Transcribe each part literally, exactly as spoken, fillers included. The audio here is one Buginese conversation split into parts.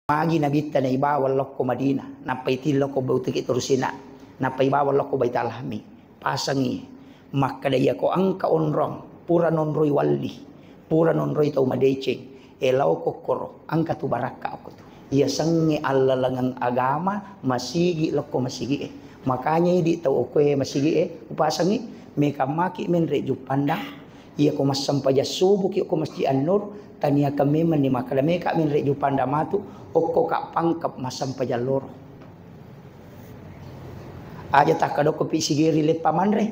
Magi Nabitta naibawang lokko Madinah, nappa itillokko Baitul Tursina, nappa ibawang lokko Baitul Lahmi. Pasangi, makkeda, iyako engka onrong, pura nonroi walli, pura nonroi tau madeceng, e, lao kokkoro, engka tu barakka okko tu. Iya sengnge allalengeng agama, masigi lokko masigi'e. Makanya idi tau okkoe masigi'e, upasangi, mekammaki menre juppandang, iyako massempajang subuki okko Masjid An-Nur, taniakan memenni makkeda meka menre juppandang matu, okko ka pangkep massempajang loro. Aja takkadokko pi sigeri leppa manre.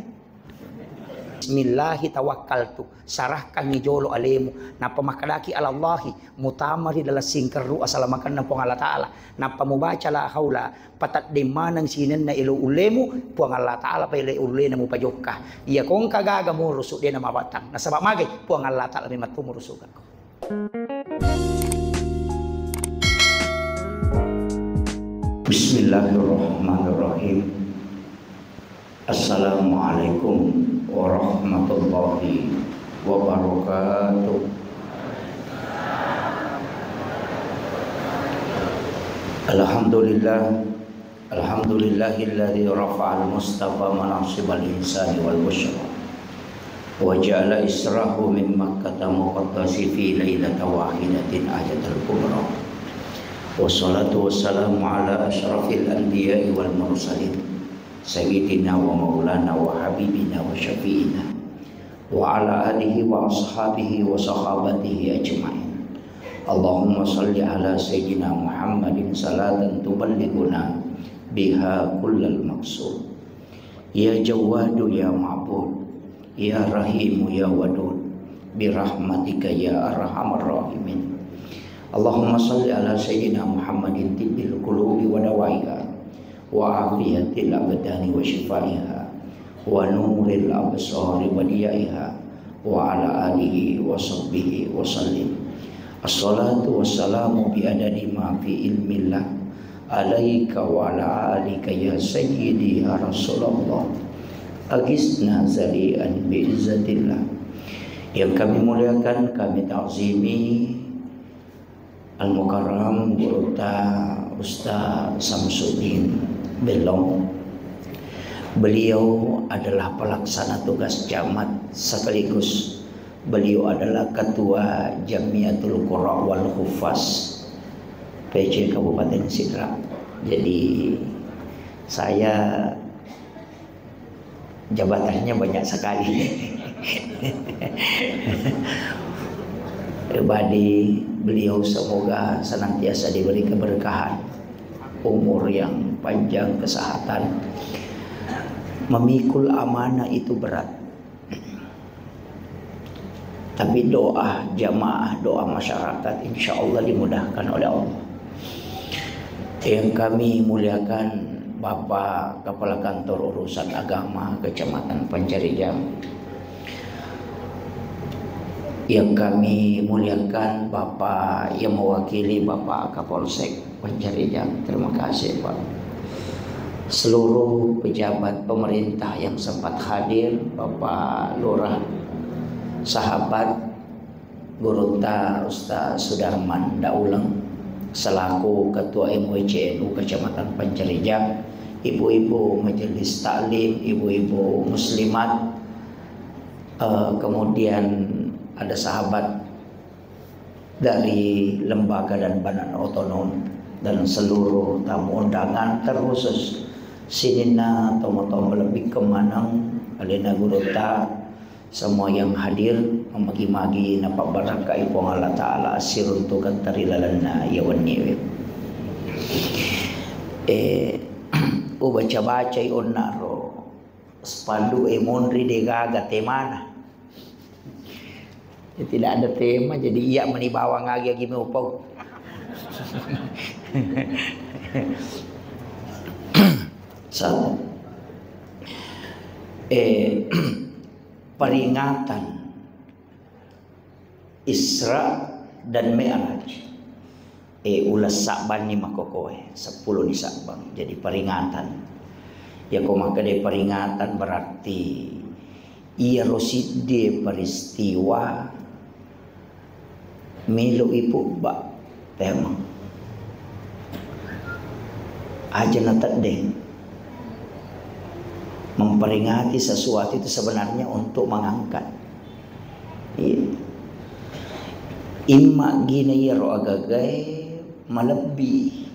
Bismillahi tawakkaltu, sarahkangngi jolo alemu, nappa makkedaki alallahi, mutama ri dalam singkerru asalamakenna Puang Allah Ta'ala, nappa mubaca la haula, pateddeng maneng sinenna elo ullemu, Puang Allah Ta'ala pa elo ullena mupajokka. Iya kongka gaga murusu dena mabattang, nasaba magai Puang Allah Ta'ala memang tu murusu gakko. Bismillahirrahmanirrahim. Assalamualaikum warahmatullahi wabarakatuh. Alhamdulillah. Alhamdulillahilladzi rafa'al mustafa manasibal insani wal busyra. Wa ja'ala israhu min Makkata muqaddasi fi lailata wahidatin ayatal kubra. Wassalatu wassalamu ala asyrafil anbiya'i wal mursalin. Sayyidina wa maulana wa habibina wa syafi'ina. Wa ala alihi wa ashabihi wa sahabatihi ajma'in. Allahumma salli ala Sayyidina Muhammadin salatan tuballighuna biha kullal maqsud. Ya Jawwadu ya Ma'bud, ya Rahimu ya Wadud, birahmatika ya arhamar rahimin. Allahumma salli ala Sayyidina Muhammadin tibbil qulubi wa dawaiha, wa afiyatil abdani wa syifaiha, wa nuril absari wa diyaiha, wa ala alihi wa sahbihi wa sallim. Assalatu wassalamu bi adadi ma fi ilmillah alaika wa ala alika ya sayyidi ya Rasulullah. Agisna zalian bi izzatillah. Yang kami muliakan, kami takzimi, Al-Mukarram Gurutta Ustaz Samsuddin Bellong. Beliau adalah pelaksana tugas camat sekaligus beliau adalah ketua Jamiatul Qurra wal Huffaz P C Kabupaten Sidrap. Jadi saya jabatannya banyak sekali. Pribadi beliau semoga senantiasa diberi keberkahan, umur yang panjang, kesehatan. Memikul amanah itu berat. Tapi doa jamaah, doa masyarakat, insya Allah dimudahkan oleh Allah. Yang kami muliakan Bapak Kepala Kantor Urusan Agama Kecamatan Pancarijang. Yang kami muliakan Bapak yang mewakili Bapak Kapolsek Pancarijang. Terima kasih, Pak. Seluruh pejabat pemerintah yang sempat hadir, Bapak Lurah, sahabat, Gurutta Ustaz Sudarman Dauleng selaku Ketua M W C N U Kecamatan Pancarijang, ibu-ibu majelis taklim, ibu-ibu muslimat, eh, kemudian ada sahabat dari lembaga dan badan otonom, dan seluruh tamu undangan, terkhusus sininna tomatoa malebbi kemanang alena gurutta, semua yang hadir mamagi-magi napabbarakkai Puang Allah Ta'ala assiruntukeng tarilalenna iya wenniwe. Eh, ubaca-bacai onnaro spanduk e monri degaga temana. Ya, tidak ada tema, jadi iya meni bawang agi-agi meupau. Salah. Eh, peringatan Isra dan Mi'raj. Eh, uleng Sa'banni makkokoe, seppulo ni Sa'bang. Jadi peringatan. Yako makkeda peringatan berarti iyaro siddi peristiwa melo ipubba. Memang. Aja nateddeng. Memperingati sesuatu itu sebenarnya untuk mengangkat. Iya. Imma gina iyaro agagae malebbi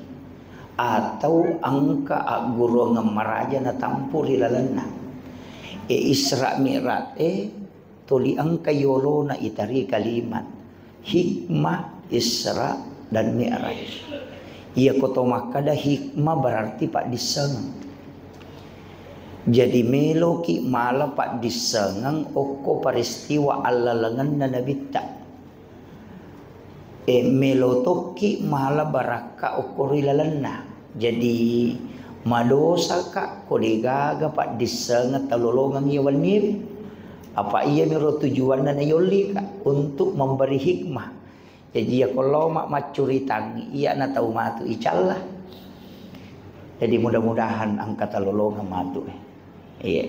atau engka agguruang maraja natampu ri lalenna. E, Isra Mi'raj e tuli engka yolona itari kalimat hikmah Isra dan Mi'raj. Iyako to makkeda hikmah berarti paddissengeng. Jadi meloki mala paddissengeng okko peristiwa allalengenna nabitta. E, melo tokki mala barakka okko ri lalenna. Jadi madosaka ko degaga paddissengeng talolongeng iya wenniwi. Apa iyamiro tujuanna nayollika untuk memberi hikmah. Jaji iyako laoma maccuritang, iya na tau matu icalla. Jadi mudah-mudahan engka talolongeng matu e. Iya.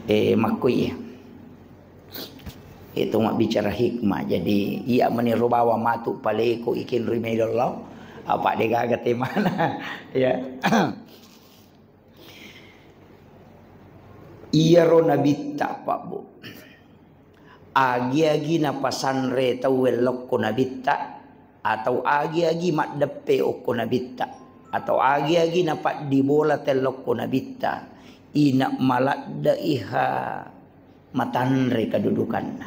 E, makkoi iya. Itu mabbicara hikmah. Jadi iya meniro bawa matu paleko ikin ri medo lao. Apa degaga temana. Ya. Iyaro nabitta, Pak Bu. Agi-agi napasanre tauwe lokko nabitta, atau agi-agi maddeppe okko nabitta, atau agi-agi napaddibola tellokko nabitta, ina maladde iha matanre kedudukanna.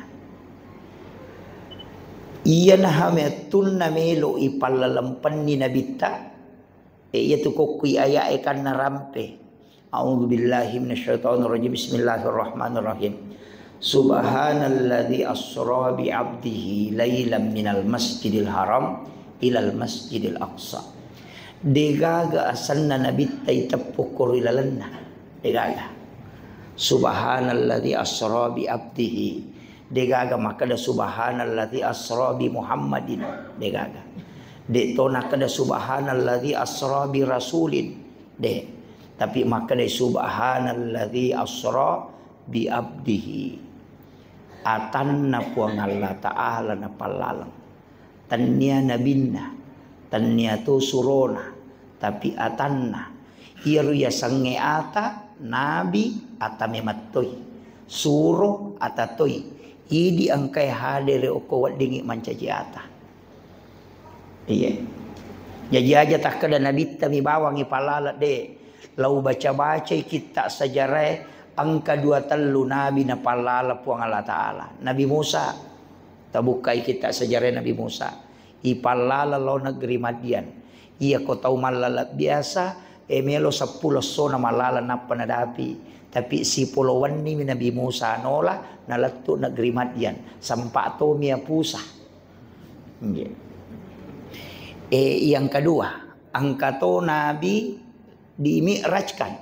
Iyanaha mettunna melo ipallalempenni nabitta, E, iyatu kokkui aya'e kanna rampe. A'udzubillahi minasyaitonirrajim. Bismillahirrahmanirrahim. Subhanalladzi asra bi 'abdihi lailan minal masjidil haram ilal masjidil aqsa. Degaga asenna nabitta iteppu ko ri lalenna. Degaga. Subhanalladzi asra bi 'abdihi. Degaga makkeda subhanalladzi asra bi Muhammadin. Degaga. De to nakkeda subhanalladzi asra bi rasulin. De. Tapi makkeda subhanalladzi asra bi abdihi. Atanna Puang Allah Ta'ala napallaleng. Tennia nabinna, tennia tu surona, tapi atanna. Iyaro yasengnge ata, nabi, ata memettoi. Suro, ata toi. Idi engkae hadere okko weddingngi mancaji ata. Iya. Jaji aja takkeda nabitta mi bawangngi pallaleng, de. Lau baca-bacai kitta sejarae, engka dua tellu nabi napallaleng Puang Allah Ta'ala. Nabi Musa, tabukkai kitta sejarae Nabi Musa. Ipallaleng lao negeri Madian. Iyako tau mallaleng biasa, e melo seppulo essona mallaleng nappa nadapi. Tapi sipolo wennimi Nabi Musa nola, nalettu negeri Madian. Sempa tomi apusa. Nggih. E, yang kedua, engka to nabi dimi'rajkan.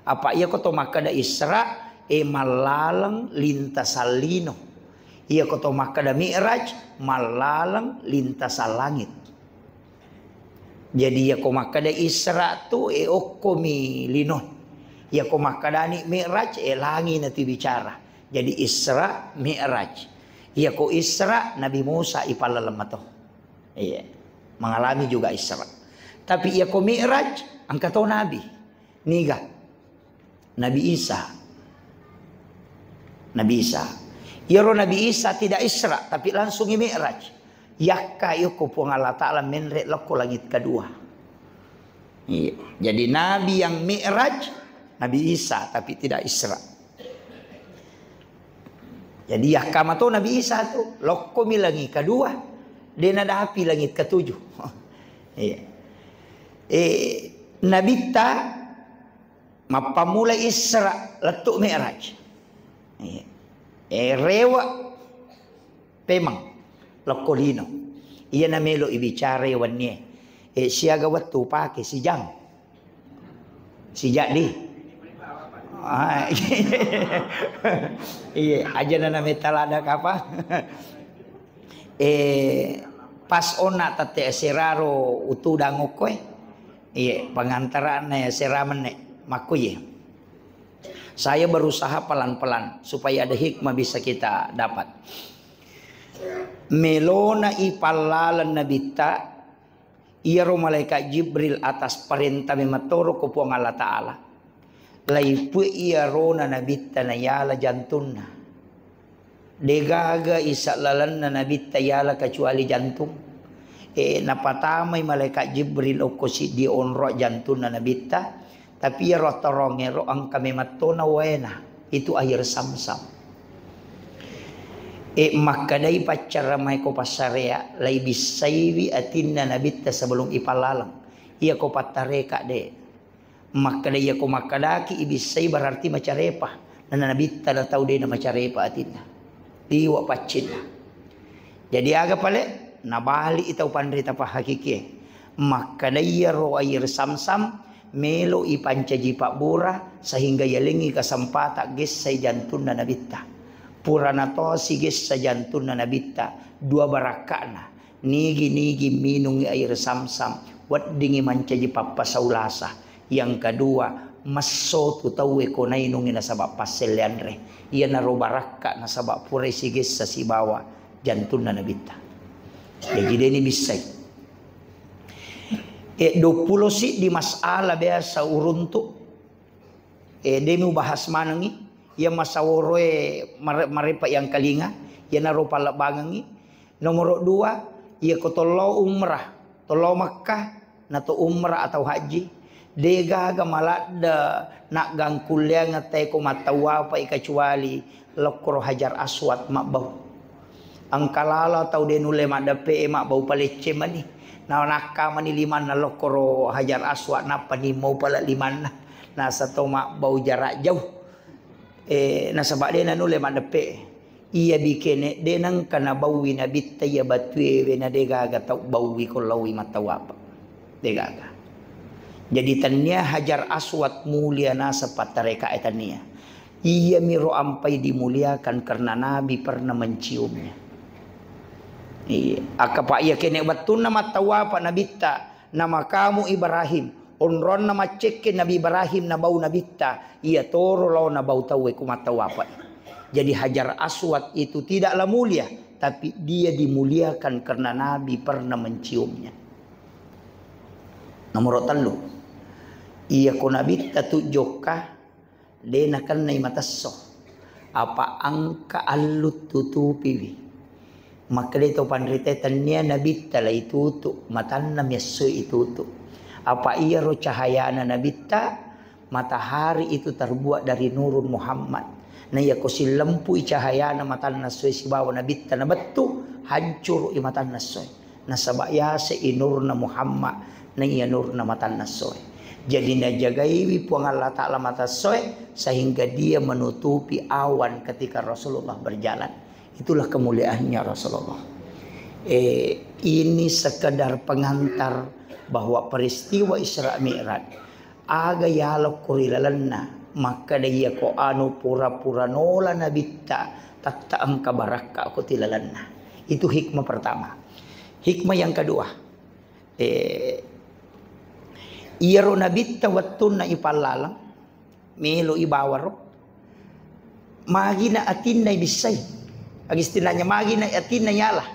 Apa iyako to makkeda Isra, e mallaleng lintasan lino. Iyako to makkeda Mi'raj, mallaleng lintasan langit. Jadi iyako makkeda Isra tu, e okkomi lino. Iyako makkedani Mi'raj, e langi natu bicara. Jadi Isra, Mi'raj. Iyako Isra, Nabi Musa ipallaleng mato. Iya. Mengalami juga Isra. Tapi iyako Mi'raj, engka to nabi. Niga? Nabi Isa. Nabi Isa. Iyaro Nabi Isa tidak Isra, tapi langsung i Mi'raj. Yakka yokko Puang Allah Ta'ala menre lokko langit kedua. Iya. Jadi nabi yang Mi'raj, Nabi Isa, tapi tidak Isra. Jadi yakka mato Nabi Isa tu, lokkomi langit kedua, de nadapi langit ketujuh. Iya. Eh, nabitta mappammula Isra lettu Mi'raj. Iya. Eh, rewe pemeng lokko lino. Iya namelo ibicarai wennie. Eh, siaga wettu pake sijang. Sijaddi. Ah, iya, aja nana metta lada kapa. Eh, pas onna tette seraro utudang okkoe. Iya, pengantarana ya sera menne. Makkuye. Saya berusaha pelan-pelan supaya ada hikmah bisa kita dapat. Melona ipallaleng nabitta, Iyaro malaikat Jibril atas parenta memettoro ko Puang Allah Ta'ala. Laipue iyarona nabitta nayala jantunna. Degaga isa lalenna nabitta yala kecuali jantung. E, napatamai malaikat Jibril okko siddi onro jantunna nabitta, tapi iyaro torongngero engka memettona waena, itu air samsam. E, makkedai paccaramae ko passarea, laibissaiwi atinna nabitta sebelum ipallalang. Iya ko pattareka de. Makkeda, iya ko makkedaki ibissai berarti macarepa. Nana nabitta na tau de na macarepa atinna. Liwa paccinna. Jadi aga pale? Nabali i tau panrita pahakikie. Makkeda iyaro air samsam melo ipancaji pabbura sehingga yalengi kesempatan gessai jantunna nabitta. Purana tosi gessa jantunna nabitta, dua barakka'na. Nigi-nigi minungi air samsam, weddingi mancaji pappasau lasa. Yang kedua, messo tu tauwe ko nainungi nasaba passelle anre. Iyanaro barakka nasaba purai sigessa sibawa jantunna nabitta. Jaji deni bissai. E, duappulo siddi masalah biasa uruntu. E, demi ubahas manengi. Iya masaworoe mare-, marepa yang kalinga. Iyanaro pallebbangengi. Nomoro dua, iya ko tollo umrah, tollo Makkah, nato umrah atau haji, degaga maladde naggangkulleang teko mattawapai kecuali lokkoro Hajar Aswad mabbau. Engka lalo tau de nulle maddeppe e mabbau palecce mani. Na nakka mani limanna lokkoro Hajar Aswad nappa nimmo pale limanna. Nasa to mabbau jarak jauh. E, nasaba de nanulle maddeppe e. Iya bikene de nengka nabaui nabitta iya batue we na degaga tau baui ko laui mattawapa. Degaga. Jadi tannia Hajar Aswad mulia naseng pattareka e tannia. Iyamiro ampai dimuliakan karena Nabi pernah menciumnya. Iya. Akkapa iya kene wettunna mattawapa nabitta na makamu Ibrahim. Onronna maccekke Nabi Ibrahim nabau nabitta, iya toro lao nabau tauwe ku mattawapai. Jadi Hajar Aswad itu tidaklah mulia, tapi dia dimuliakan karena Nabi pernah menciumnya. Nomor tellu, iya ko nabitta tu jokka, de nakennai matesso. Apa engka allu tutupiwi. Makkeda to panrita tennia nabitta la itutu, matanna miassoi itutu. Apa iyaro cahayana nabitta, matahari itu terbuat dari nurun Muhammad. Na iya ko sillempui cahayana matanna essoe sibawa nabitta nabettu, hancuru i matanna essoe. Nasaba yase i nurna Muhammad, na iya nurna matanna essoe. Jadi najagaiwi Puang Allah Ta'ala mata essoe sehingga dia menutupi awan ketika Rasulullah berjalan. Itulah kemuliaannya Rasulullah. Eh, ini sekedar pengantar bahwa peristiwa Isra Mi'raj, aga yalokko ri lalenna, makkeda iya ko anu pura-pura nola nabitta, tatta engka barakka ko ti lalenna. Itu hikmah pertama. Hikmah yang kedua, eh, iyaro nabitta wettunna ipallalang, melo ibawaro, magina atinna ibissai. Agistinanya magina atinna yala,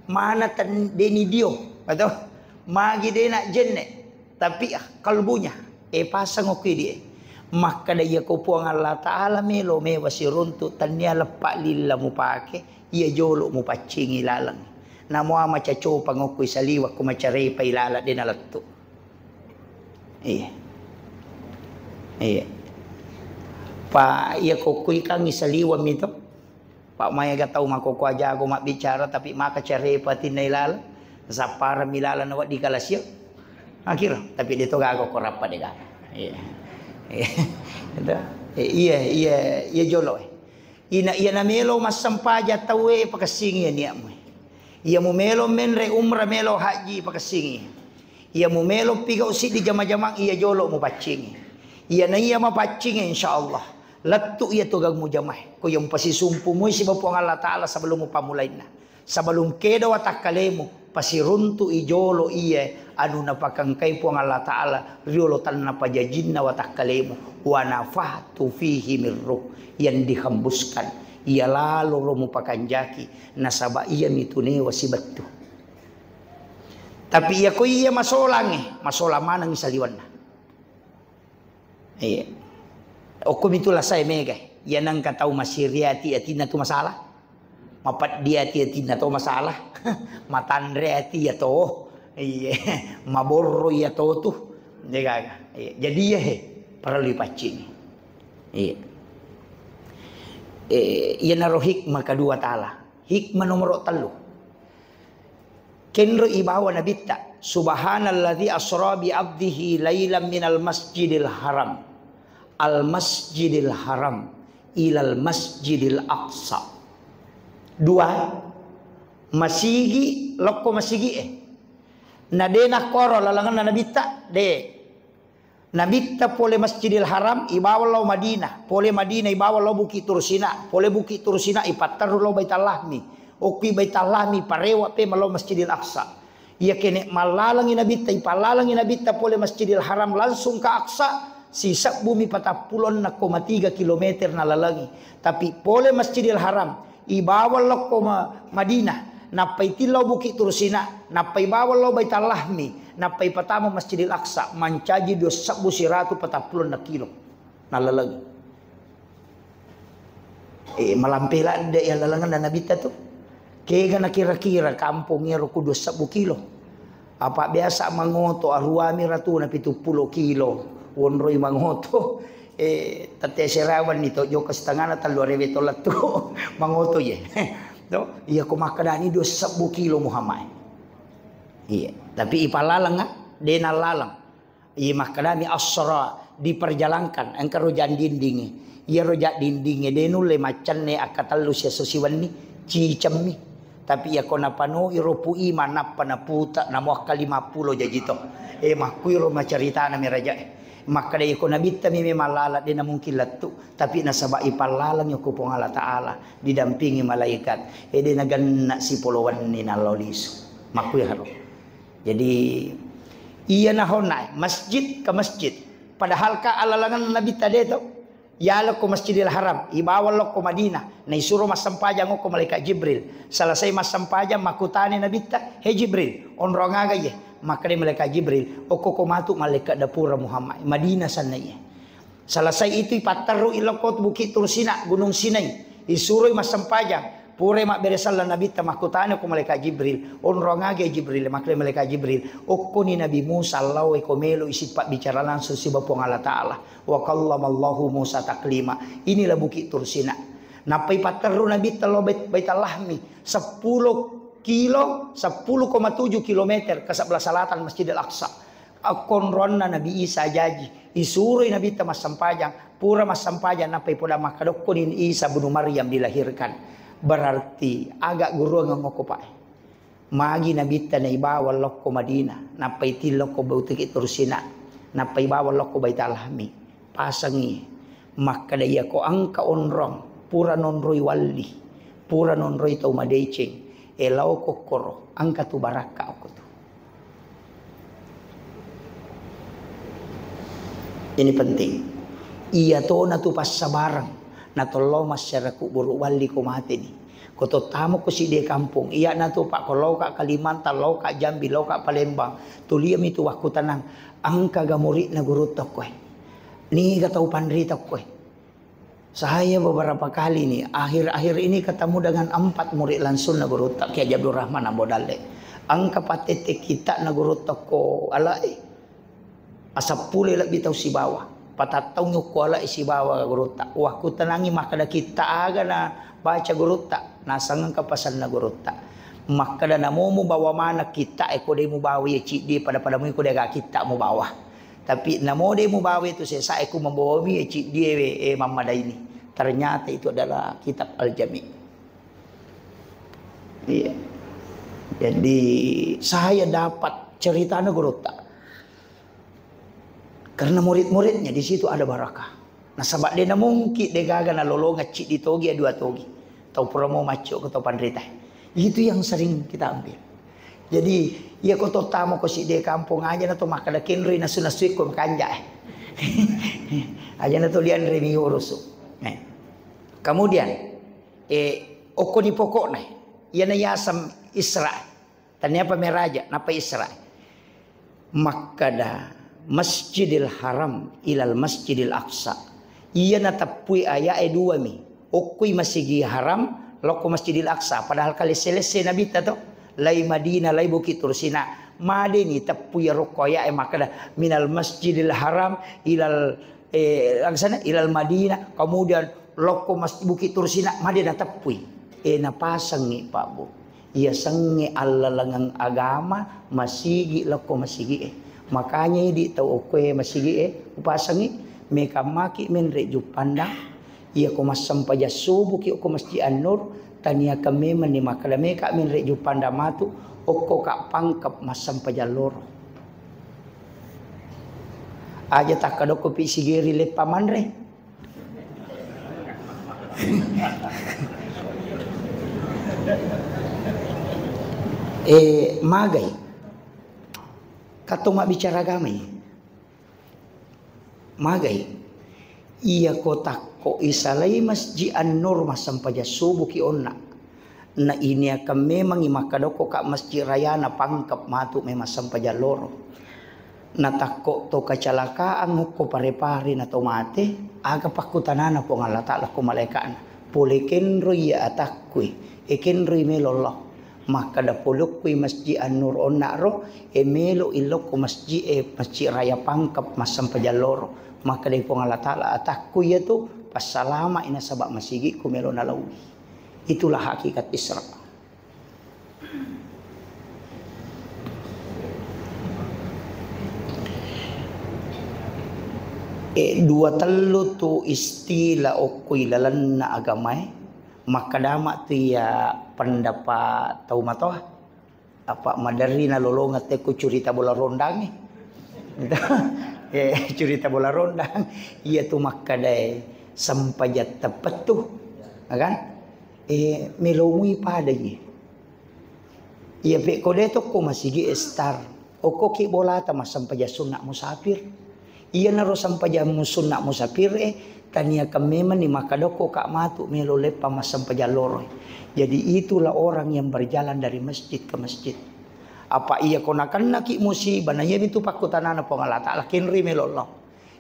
mana ten-, deni dio, atau magi dena jenne, tapi ah, kalbunya, e pasang okui die. Makkeda iya ko Puang Allah Ta'ala melo mewa siruntu, tannia leppa lilla mupake, iya jolo mupaccingi laleng. Namoa macacopang okui saliwa ko macarepa ilala dena lettu. Iya. Iya. Pa iya kokko ikangngi saliweng mi to. Pa maega tau makkokko ajago mabbicara tapi maka carepa tinna ilala. Sappareng mi lala na wedding kalasio. Akhir tapi de to gaga ko rappa de gaga. Iya. Iya. Itu. Iya, iya, iya jolo. Ina iya namelo massempajang tauwe pakessingi iya niatmu. Iya mumelo menre umrah melo haji pakessingi. Iya mumelo pigau siddi jama-jamang iya jolo mupaccingi. Iya na iya mapaccingi insyaallah. Lettu iya tugang mujamae. Ko yang pasisumpu mui siba Puang Allah Ta'ala sebelum mupamulainna. Sebelum kedo watakkalemu, pasiruntu i jolo iya anu napakangkai Puang Allah Ta'ala riolo tanna pajajinna watakkalemu. Wa nafakhtu fihi min ruh, yang dihembuskan. Iya lalo ro mupakanjaki. Nasaba iya mitunewa sibettu. Tapi iya ko iya masolangnge, masolang manengngi saliwenna. Iya. Okko mitu lasae mega. Iya nengka tau masiri ati, atinna tu masalah. Mapeddi ati, atinna to masalah. Matanre ati iya to. Iya. Maborro iya to tu. Degaga. Iya. Jadi iya he, parellu ipaccingi. Iya. Eh, iyanaro hikmah kedua taala. Hikmah nomoro tellu. Kenro ibawa Nabitta, "Subhanalladzi asra bi abdihi lailan minal masjidil haram, al masjidil haram, ilal masjidil aqsa." Dua, masigi, lokko masigi e. Na de nakkoro lalengenna Nabitta, de. Nabitta pole Masjidil Haram, ibawa lao Madinah, pole Madinah, ibawa lao Bukit Tursina, pole Bukit Tursina, ipatterru lao Baitallahmi. Okki Baitallahmi, parewa pe malao Masjidil Aqsa. Iya kene mallalengi Nabitta, ipallalengi Nabitta pole Masjidil Haram langsung ke Aqsa, sisebbumi patappulo enneng koma tiga kilometer nalalengi. Tapi pole Masjidil Haram, ibawa lokko Ma-, Madinah, nappai tillau Bukit Tursina, nappai bawa lao Baitallahmi, nappai patama Masjidil Aqsa, mancaji dua sebbu siratu patappulo enneng kilo. Nalalengi. Eh, malampe ladde iya lalengenna Nabitta tu. Kega nakira-kira kampong iyaro ku dua sebbu kilo. Apa biasa mangoto aruami ratuna pitu pulo kilo. Wonroi mangoto. Eh, tette serawanni to, jokka setengana tellu arewe to lettu. Mangoto ye. To, iya ko makkedani dua sebbu kilo Muhammad. Iya, tapi ipalaleng, ah, de nalaleng. Iya, makkedami asra, diperjalankan, engka rojang dindingi. Iya rojang dindingi, de nulle maccenne akkatellu siesso siwenni, cicemmi. Tapi iya ko napanoi ro pui manappa naputa, namuakka lima pulo jaji to. Eh, makkuiro macaritana mi raja e. Makkeda iya ko Nabitta mi memang lala, de namungkin lettu. Tapi nasaba ipallalengi ko Puang Allah Ta'ala, didampingi malaikat, ede nagenna sipolo wenni nallo lisu. Makkuiharo. Jadi, iya nahonna masjid ke masjid. Padahal ka alalangan Nabitta de to. Yalo ko Masjidil Haram, ibawa lokko Madinah, naisuro massempajang okko malaikat Jibril. Selesai massempajang, makkutani Nabitta, "He Jibril, onrong aga iye?" Makkeda malaikat Jibril, "Okko ko matu malaikat dapura Muhammad, Madinah sanna iye." Selesai itu, ipatterru i lokko Bukit Tursina, Gunung Sinai. Isuroi massempajang. Purai mabbere sallang Nabitta, makkutana ko malaikat Jibril, "Onrong aga Jibril?" Makkeda malaikat Jibril, "Okkoni Nabi Musa lao e ko melo isi pabbicara langsung siba Puang Allah Ta'ala. Wa kallamallahu Musa taklima." Inilah Bukit Tursina. Nappai patterru Nabitta lao Bait-, Baitallahmi, seppulo kilo, seppulo koma tujuh kilometer ke sebelah selatan Masjidil Aqsa. Akkonronna Nabi Isa jaji, isuroi Nabitta massempajang, pura massempajang, nappa ipodang makkeda, "Okkoni Isa bunu Maryam dilahirkan." Berarti aga guruangeng okko, Pak? Magi Nabitta naibawa lokko Madinah, nappa itilokko Bukit Tursina, nappa ibawa lokko Baitalahmi, pasengi makkeda, "Iyako engka onrong, pura nonroi walli, pura nonroi tau madeceng, e lao kokkoro, engka tu barakka okko tu." Ini penting. Iya tona tu passabareng, natollo masyarakat buru walli ko mateni. Ko tottamo ko sidde kampong, iya na tu, Pak, ko loka Kalimantan, loka Jambi, loka Palembang, tuliami tu wakkutanang, engka ga muridna gurutta koe? Niga tau panrita koe? Saya beberapa kali nih, akhir-akhir ini ketemu dengan empat murid langsung na gurutta, Kiai Haji Abdul Rahman Ambo Dalle. Engka patette kitta na gurutta ko alae. Asappule lebbi tau sibawa. Patattaungi okko alae sibawa gurutta. Wakkutanangi makkeda kitta aga na baca gurutta, naseng engka pasenna gurutta. Makkeda, "Namo mubawa maneng kitta e, ko de mubawa ye ciddi, pada-pada mui ko de aga kitta mubawa." Tapi namo de mubawa itu sesa e, ku membawa mi e ciddi e, e, mammadaini. Ternyata itu adalah kitab Al-Jami. Iya. Jadi saya dapat ceritana gurutta. Karena murid-muridnya di situ ada barakah. Nasaba de namungkin de gaga nalolongeng ciddi togi, dua togi. Tau pura mo macco ko tau panrita. Itu yang sering kita ambil. Jadi, iya ko tottamo ko sidde kampong aja na to makkeda kenroi nasu-nasu ko makanja e. Aja na to lianre mi urusu. Eh. Kemudian, eh, okkoni pokokna, iyana yaseng Isra. Taniapa meraja, napa Isra. Makkada Masjidil Haram ilal Masjidil Aqsa. Iya nateppui aya'e duami. Okkoi Masigi Haram, lokko Masjidil Aqsa. Padahal kalesse-lesse Nabitta to. Lai Madinah, lai Bukit Tursina. Madeni teppui rokko aya'e makkada minal Masjidil Haram ilal, eh, angsana ilal Madinah, kemudian lokko Mas-, Bukit Tursina, made nateppui. Eh, napasengngi, Pak, Bu. Iya sengnge allalengeng agama masigi lokko masigi'e. Makanya idi tau okkoe masigi'e upasengngi, mekammaki menre juppandang, iya ko massempajang subuki okko Masjid An-Nur, taniakan memenni makkada meka menre juppandang matu, okko ka pangkep massempajang loro. Aja takkadokko pi sigeri leppa manre. Eh, magai. Katto mabbicara agamai. Magai. Iya ko takko isalai Masjid An-Nur massempajang subuki onna. Na iniakan memangi makkadokko ka masjid rayana pangkep matu memang sempajang loro. Natakko to kecelakaan okko Pare-Pare na to mate, aga pakkutanana Puang Allah Ta'ala ko malaika'na, pole kenroi iya atakkui, e kenroi melo Allah. Makkada polokkui Masjid An-Nur onna ro, e melo illokko masjid e, Masjid Raya Pangkep massempajang loro. Makkada Puang Allah Ta'ala, atakkui iya tu passalama i nasaba masigi'ku melo nalaui. Itulah hakikat Isra. E, dua tellu tu istilah okkoi lalenna agamae, makkedama tu iya pendapat tau matoa. Apa maderri nalolongeng tekko curita bola rondangnge. Eh, curita bola rondang. Iya tu makkedae sempajang teppettu. Ya kan? Eh, melomui pada ji. Iya, pe ko de tokko masigi e star. Okkoki bolata massempajang sunna musafir. Iyanaro sempajang mu-, sunna musafir e, taniakan memanni makkadokko ka matu melo leppa massempajang loro. Jadi itulah orang yang berjalan dari masjid ke masjid. Apa iya ko nakennaki musibah, na iyamitu pakkutanana Puang Allah Ta'ala, kenri melo Allah.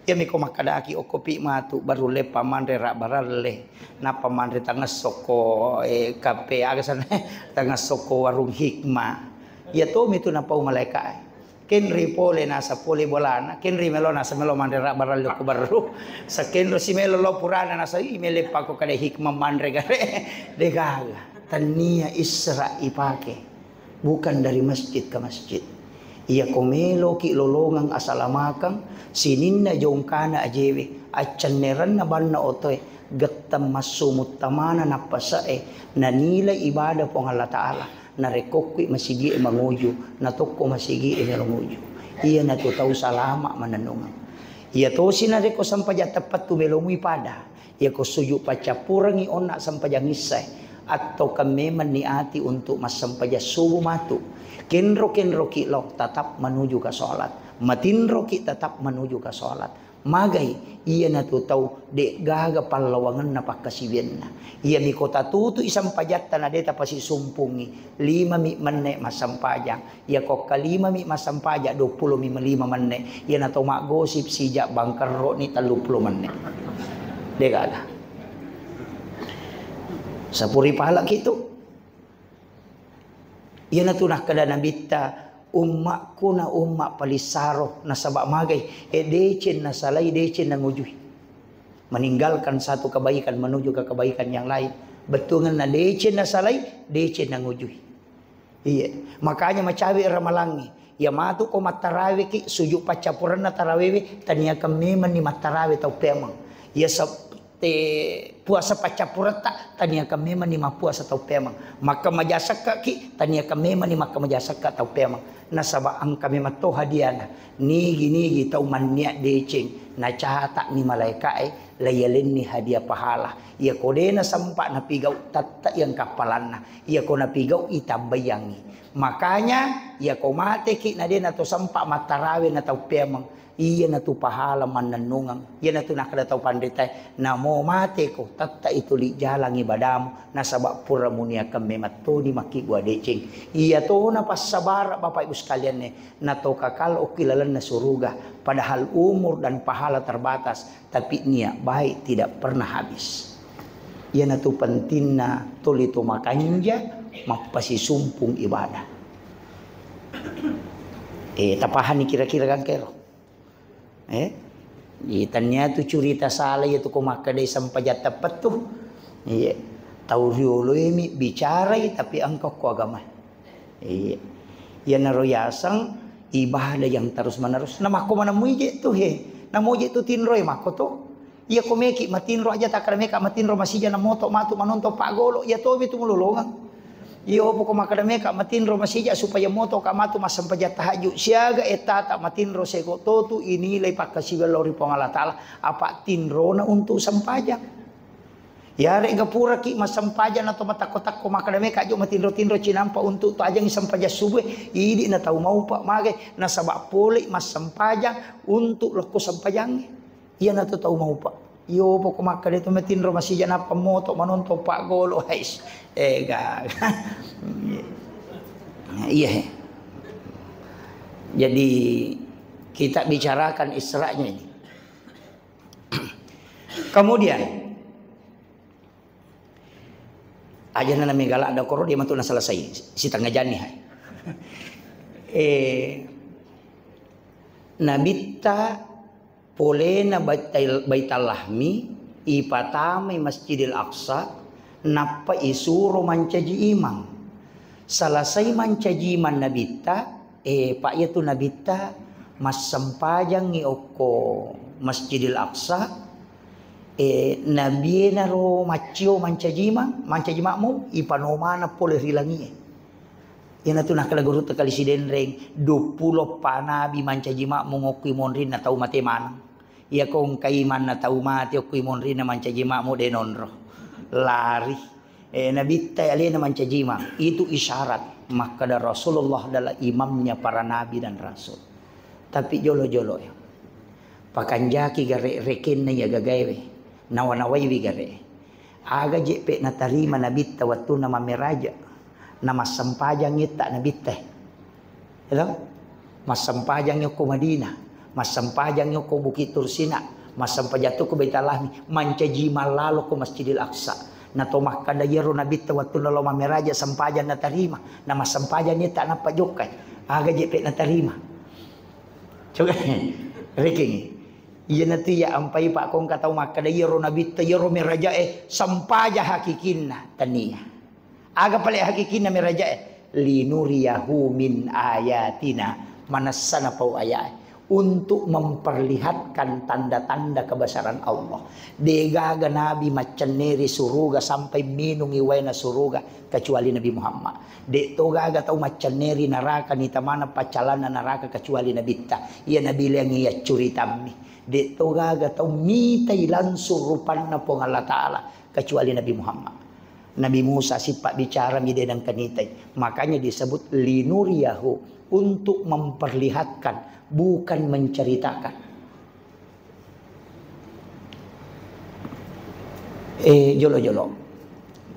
Iyami ko makkadaki okkopi matu baru leppa manre rabbaralle, nappa manre tangessokko, eh, kape aga sana, tangessokko warung hikmah. Iya tomi tu napau malaika e. Kenri pole nasa pole bolana, kenri melo nasa melo manre rabbaralle ko baru. Sakenro si melo lo purana nasa i mele pako kada hikmah manre gare. Degaga. Tania Isra ipake. Bukan dari masjid ke masjid. Iya ko meloki lolongeng asalamakeng, sininna jongkana ajewe, accennerenna banna otoe, getteng massu muttamana nappase'e, nanilai ibadah Puang Allah Ta'ala, narekkokkui masigi'e manguju, natokko masigi'e melo nguju. Iyanatu tau salama manennungeng. Iya tosi narekko sempajang teppettu melomui pada. Iyako sujud paccappurengngi onna sempajang issae, atau kan memang niati untuk massempajang subuh matu. Kenro-kenroki lao tetap menuju ke sholat. Matinroki tetap menuju ke sholat. Magai iyanatu tau de'gaga pallawangenna pakkasiwianna. Iyami ko tatutui sempajatta na de tapasisumpungngi, lima mi menne massempajang. Iyako kalimami massempajang, duappulo mi lima menne. Iyana to maggosip sijak bangkerro ni telluppulo menne. Degaga. Sapuri pala kitu. Iyanatu nakkeda Nabitta, ummakku na umma palissaro, nasaba magai, e deceng nasalai, deceng nangujui. Meninggalkan satu kebaikan menuju ke kebaikan yang lain. Bettuangenna deceng nasalai, deceng nangujui. Iya, makanya macawe ramalangnge. Iya matu ko mattaraweki, sujud paccappurenna tarawewe, taniakan memanni mattarawe tau peameng. Iya sab-, te puasa paccappuretta, taniakan memanni mappuasa tau peameng. Makkamaja sekkaki, taniakan memanni makkamaja sekka tau peameng. Nasaba engka memang to hadiana. Nigi-nigi tau mannia deceng, nacata'ni malaeka'e, laiyalenni hadiah pahala. Iya ko de nasempa napigau, tette yang kappalanna. Iya ko napigau, itambaiyangngi. Makanya, iyako mateki na de nato sempa mattarawe na tau peameng, iyanatu pahala mannennungeng, iyanatu nakkeda tau panritae, namo mateko, tette i tuli jalang ibadamu, nasaba pura muniakeng memettoni makkibua deceng. Iyatona passabara, Bapak Ibu sekalianne, nato kakal okki lalenna suruga, padahal umur dan pahala terbatas, tapi niat baik tidak pernah habis. Iyanatu pentingna tuli to makanja, mappasisumpung ibadah. Eh, tapahani kira-kira gangkero? Eh? Iya, tania tu curita salah iya tu ko makkeda sempajang teppettu. Iya. Tau riolo emi bicarai tapi engka ko agama. Iya. Iyanaro yaseng ibadah yang terus menerus. Namakko manemmui je tu he. Namo je tu tinroi makko tu. Iya ko meki matinro aja takkada meka matinro masija na moto matu manonton paggolo. Iya tomi tu mulolongeng. Iyo poko makkada meka matinro masija supaya moto ka matu massempajang tahajud. Siaga ettata matinro sego totu inilai pakkasiwiang lao ri Puang Allah Taala. Apa tinrona untuk sempajang. Yarega puraki massempajang atau matakko-takko makkada meka jo matinro-tinro cinampa untuk to ajangi sempajang subuh, idi na tau maupa magai nasaba pole massempajang untuk lokko sempajangnge. Iyanatu tau maupa. Iyo poko makkada tu matinro masija nappa moto manonton paggolo. Hais. Eh, ga. Iya, he. Jadi kita bicarakan Isra'nya ini. Kemudian, aja na mega ladda koro dia matu na selesai, sitengnga janni hai. Eh, Nabitta polena Baital-, Baitallahmi, ipatamai Masjidil Aqsa, nappa isuro mancaji imang. Selesai mancaji imang Nabitta, eh, Pak, iya tu Nabitta massempajangngi okko Masjidil Aqsa, eh, Nabie naro maccio mancaji imang, mancaji makmum, ipano maneng pole ri langie. Iyanatu nakkeda gurutta kali Sidenreng, duappulo pa nabi mancaji makmum okko monrinna tau mate maneng. Iyako engkai manna tau mate okko monrinna mancaji makmum de nonro. Lari. Eh, Nabitta alena mancaji imang. Itu isyarat makkeda Rasulullah adalah imamnya para nabi dan rasul. Tapi jolo-jolo ya. Pakanjaki gare rekenna iya gagaewe. Nawa-nawaiwi gare. Aga jeppe natarima Nabitta wettunna mammeraja. Na massempajang itta Nabitta. Elo? Massempajang okko Madinah, massempajang okko Bukit Tursina, massempajang tu ko Baitallahmi, mancaji mallalo ko Masjidil Aqsa. Na to makkada iyaro Nabitta wettunna lao mammeraja sempajang natarima, na massempajang itta nappa jokkai. Aga jeppe natarima. Coba rekengi. Iyanatu iya ampai pak kongka tau makkada iyaro Nabitta iyaro merajae sempaja hakikinna tania. Aga pale hakikinna merajae? Linuriyahu min ayatina. Manessa napau ayae. Untuk memperlihatkan tanda-tanda kebesaran Allah. Degaga nabi maccenneri suruga sampai minungi waena suruga kecuali Nabi Muhammad. De to gaga tau maccenneri naraka nita maneng paccalanna naraka kecuali Nabitta. Iya nabi leangi yaccuritammi. De to gaga tau mitai langsung rupanna Puang Allah Ta'ala kecuali Nabi Muhammad. Nabi Musa sippa bicara mi de nengka nitai. Makanya disebut linuriyahu, untuk memperlihatkan, bukan menceritakan. Eh, jolo-jolo.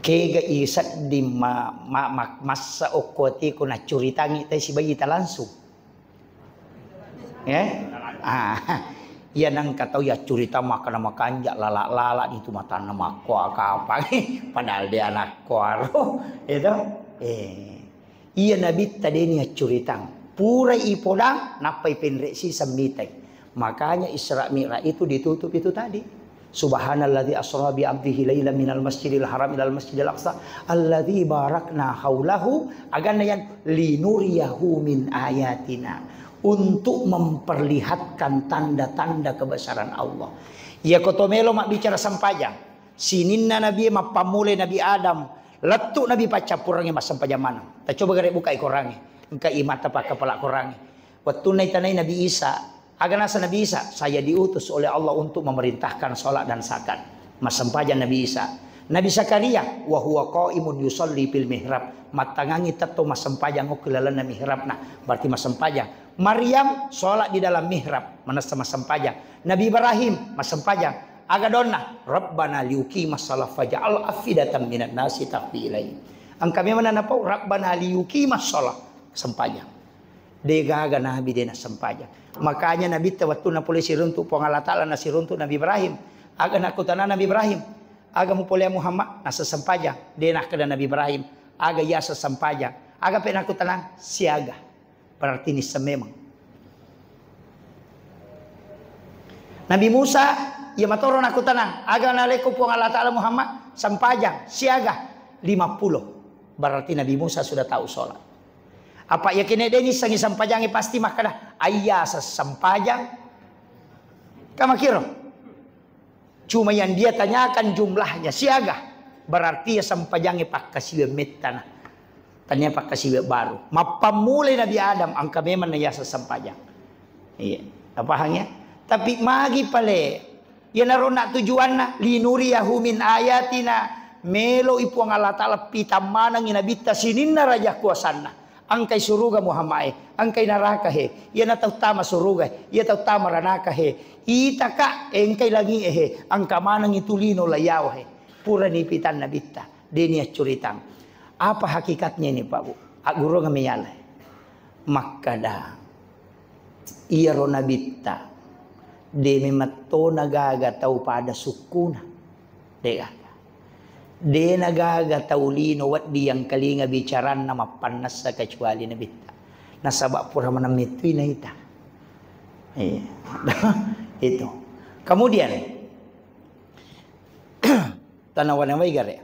Kega isedding ma-, ma-, ma-, massa okko atiku naccuritangi tai sibaita langsung. Eh? Ah, iya nengka tau yaccurita makkeda makanja lala-lala nitu matanna makkoa kapang. Padahal de anakkoaro. Itu. Eh. Iya Nabitta deni accuritang. Purai ipodang, nappai penre siseng mitai. Makanya Isra Mi'raj itu ditutup itu tadi. Subhanalladzi asra bi abdihi lailan minal masjidil haram ilal masjidil aqsa alladzi barakna haulahu, aganna yang linuriyahu min ayatina, untuk memperlihatkan tanda-tanda kebesaran Allah. Iya koto melo mabbicara sempajang. Sininna nabie mappammulai Nabi Adam, lettu nabi paccappurengnge massempajang maneng. Tacoba gare bukai korangnge. Engka imatta pakkapala korangnge. Wettunna itanai Nabi Isa, aga naseng Nabi Isa, "Saya diutus oleh Allah untuk memerintahkan sholat dan zakat." Massempajang Nabi Isa. Nabi Zakaria, wa huwa qaimun yusalli fil mihrab, mattangangi tetto massempajang okko lalenna mihrabna, berarti massempajang. Maryam sholat di dalam mihrab, manessa massempajang. Nabi Ibrahim massempajang. Aga donna, Rabbana liyuqimas shalah faj'al afidatan minan nasi tahwi ilaihim. Engka memang napau, Rabbana liyuqimas shalah, sempajang. De gaga nabi de nassempajang. Makanya nabitta wettunna pole siruntu Puang Allah Ta'ala nasiruntu Nabi Ibrahim. Aga nakkutana Nabi Ibrahim, aga mupoleang Muhammad? Nasa sempajang. De nakkeda Nabi Ibrahim, aga yaseng sempajang? Aga pe nakkutanang? Siaga. Berarti nisseng memang. Nabi Musa, iya matoro nakkutanang, aga nalekko Puang Allah Ta'ala Muhammad? Sempajang. Siaga? Lima puluh. Berarti Nabi Musa sudah tahu sholat. Apa yakin de nissengi sempajangnge pasti makkeda, ayya sessempajang? Kamakiro. Cuma yang dia tanyakan jumlahnya siaga, berarti ya sempajangnge pakkasiwe mettana. Tania pakkasiwe baru. Mappammulai Nabi Adam, engka memang na yaseng sempajang. Iya. Napahang ya? Tapi magi pale, iyanaro na tujuanna, linuriyahu min ayatina, meloi Puang Allah Ta'ala pitang manengi nabitta sininna raja kuasanna. Engkai suruga Muhammad e, engkai naraka he, iyana tau tama suruga, iya tau tama ranaka he, itaka engkai langi e he, engka manengi tu lino layawa he. Purani pitang nabitta, deni accuritang. Apa hakikatnya ini, Pak Bu? Aggurunga meyala. Makkada, iyaro nabitta, de memettona gaga tau pada sukkuna. De gaga. De nagaga tau lino wedding yangkalinga bicaranna mappannessa kecuali nabitta. Nasaba pura maneng mettui naita. Iya. Itu. Kemudian, tanawa-nawai gare.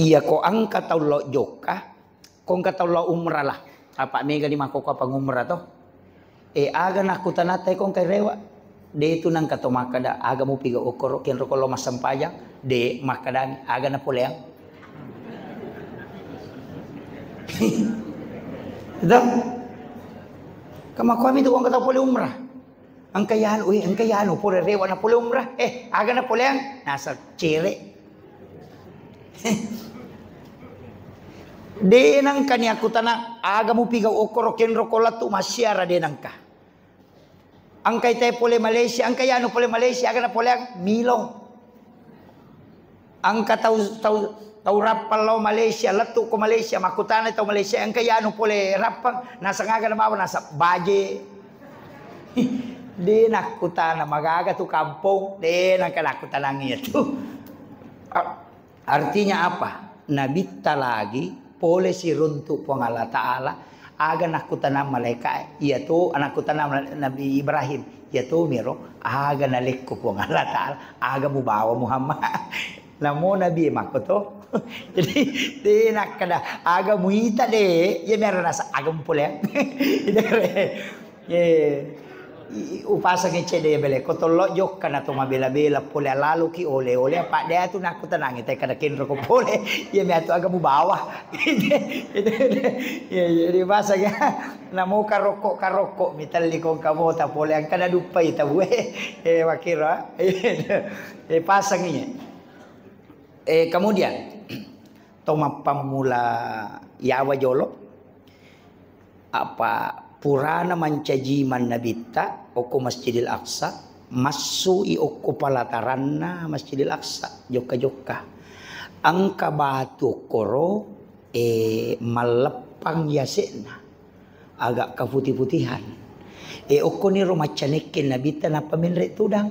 Iya ko engka tau lao jokka, ko engka tau lao umrah lah. Apa mega di makkokkoe pangumrah to. E, aga nakkutanatta ko engka rewa. De tu nangka to makkada, aga mupiga okkoro kenro ko lao massempajang. De, makkadangi, aga napoleang. Itu. Kamakuami tu ko engka tau pole umrah. Engka yanu, eh, engka yanu, pole rewa na pole umrah. Eh, aga na poleang? Nasa cere. De nangka ni aku tana, aga mupi gau okkoro kenro ko lettu massiara de nangka. Engka ite pole Malaysia, engka yanu pole Malaysia, aga na poleang? Milo. Engka tau, tau, tau Rappang lao Malaysia, lettu ko Malaysia, makkutana tau Malaysia, engka yanu pole Rappang, naseng aga na bawang, naseng baje. De nakkutana, magaga tu kampong, de nangka nakkutanang iya tu. A-, artinya apa? Nabitta lagi pole siruntu Puang Allah Ta'ala, aga nakkutanang malaika, iya tu, nakkutanang Nabi Ibrahim, iya tu miro, aga nalekko Puang Allah Ta'ala, aga mubawa Muhammad. Namo Nabi e makko to. Jadi, de nakkeda, aga muita de, iya mero nasa, aga mupole. Iya, i-, i-, upasangi cedde bele, ko tollo jokka na to mabela-bela pole, alaluki ole-ole, apa de atu nakkutanangi, te kada kenro ko pole, iya mi atu aga mubawa. Iya, iya, di pasang ya. Namo karokko-karokko, mitelli ko engka mota pole, engka na duppai tau e. Eh, makiro, eh, pasangi. Eh, kemudian, to mappammula yawa jolo, apa purana mancaji mannabitta okko Masjidil Aqsa, massui okko palataranna Masjidil Aqsa, jokka-jokka. Engka batu okkoro, eh, malleppang yase'na. Aga kaputi-putihan. E, okkoniro maccanekke nabitta nappa menre tudang.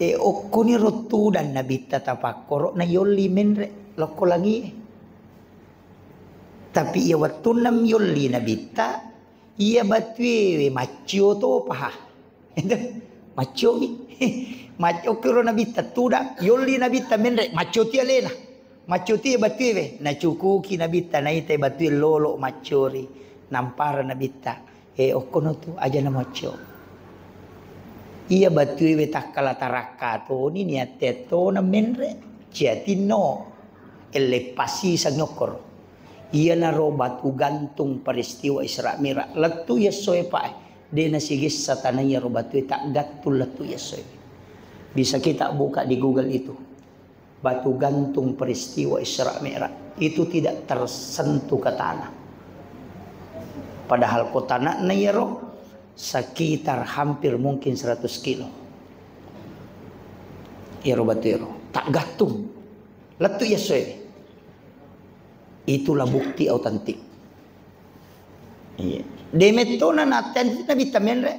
E, okkoniro tudang nabitta tapakkoro na yolli menre lokko langie. Tapi iya wettunna yolli nabitta, iya batuewe maccio topaha. Ente, macciomi. Mac-, okkiro nabitta tudang, yolli nabitta menre, maccoti alena. Maccoti batue we, nacukuki nabitta, naitai batue lolo maccori. Nampara nabitta, e okkono tu, aja na maccio. Iya batue we takkala tarakka toni niatte tona menre, ciatinno, elle pasiseng okkoro. Iyanaro batu gantung peristiwa Isra Mi'raj. Lettu yesso e pae. De' nasigessa tanaiya ro batue, taggattung lettu' yessoe. Bisa kita buka di Google itu. Batu gantung peristiwa Isra Mi'raj. Itu tidak tersentuh ke tanah. Padahal ko tana'na iyaro sekitar hampir mungkin seratus kilo. Iyaro batu iyaro. Taggattung. Lettu' yessoe. Itulah bukti autentik. Iya. De' mettona natteangi Nabitta menre'.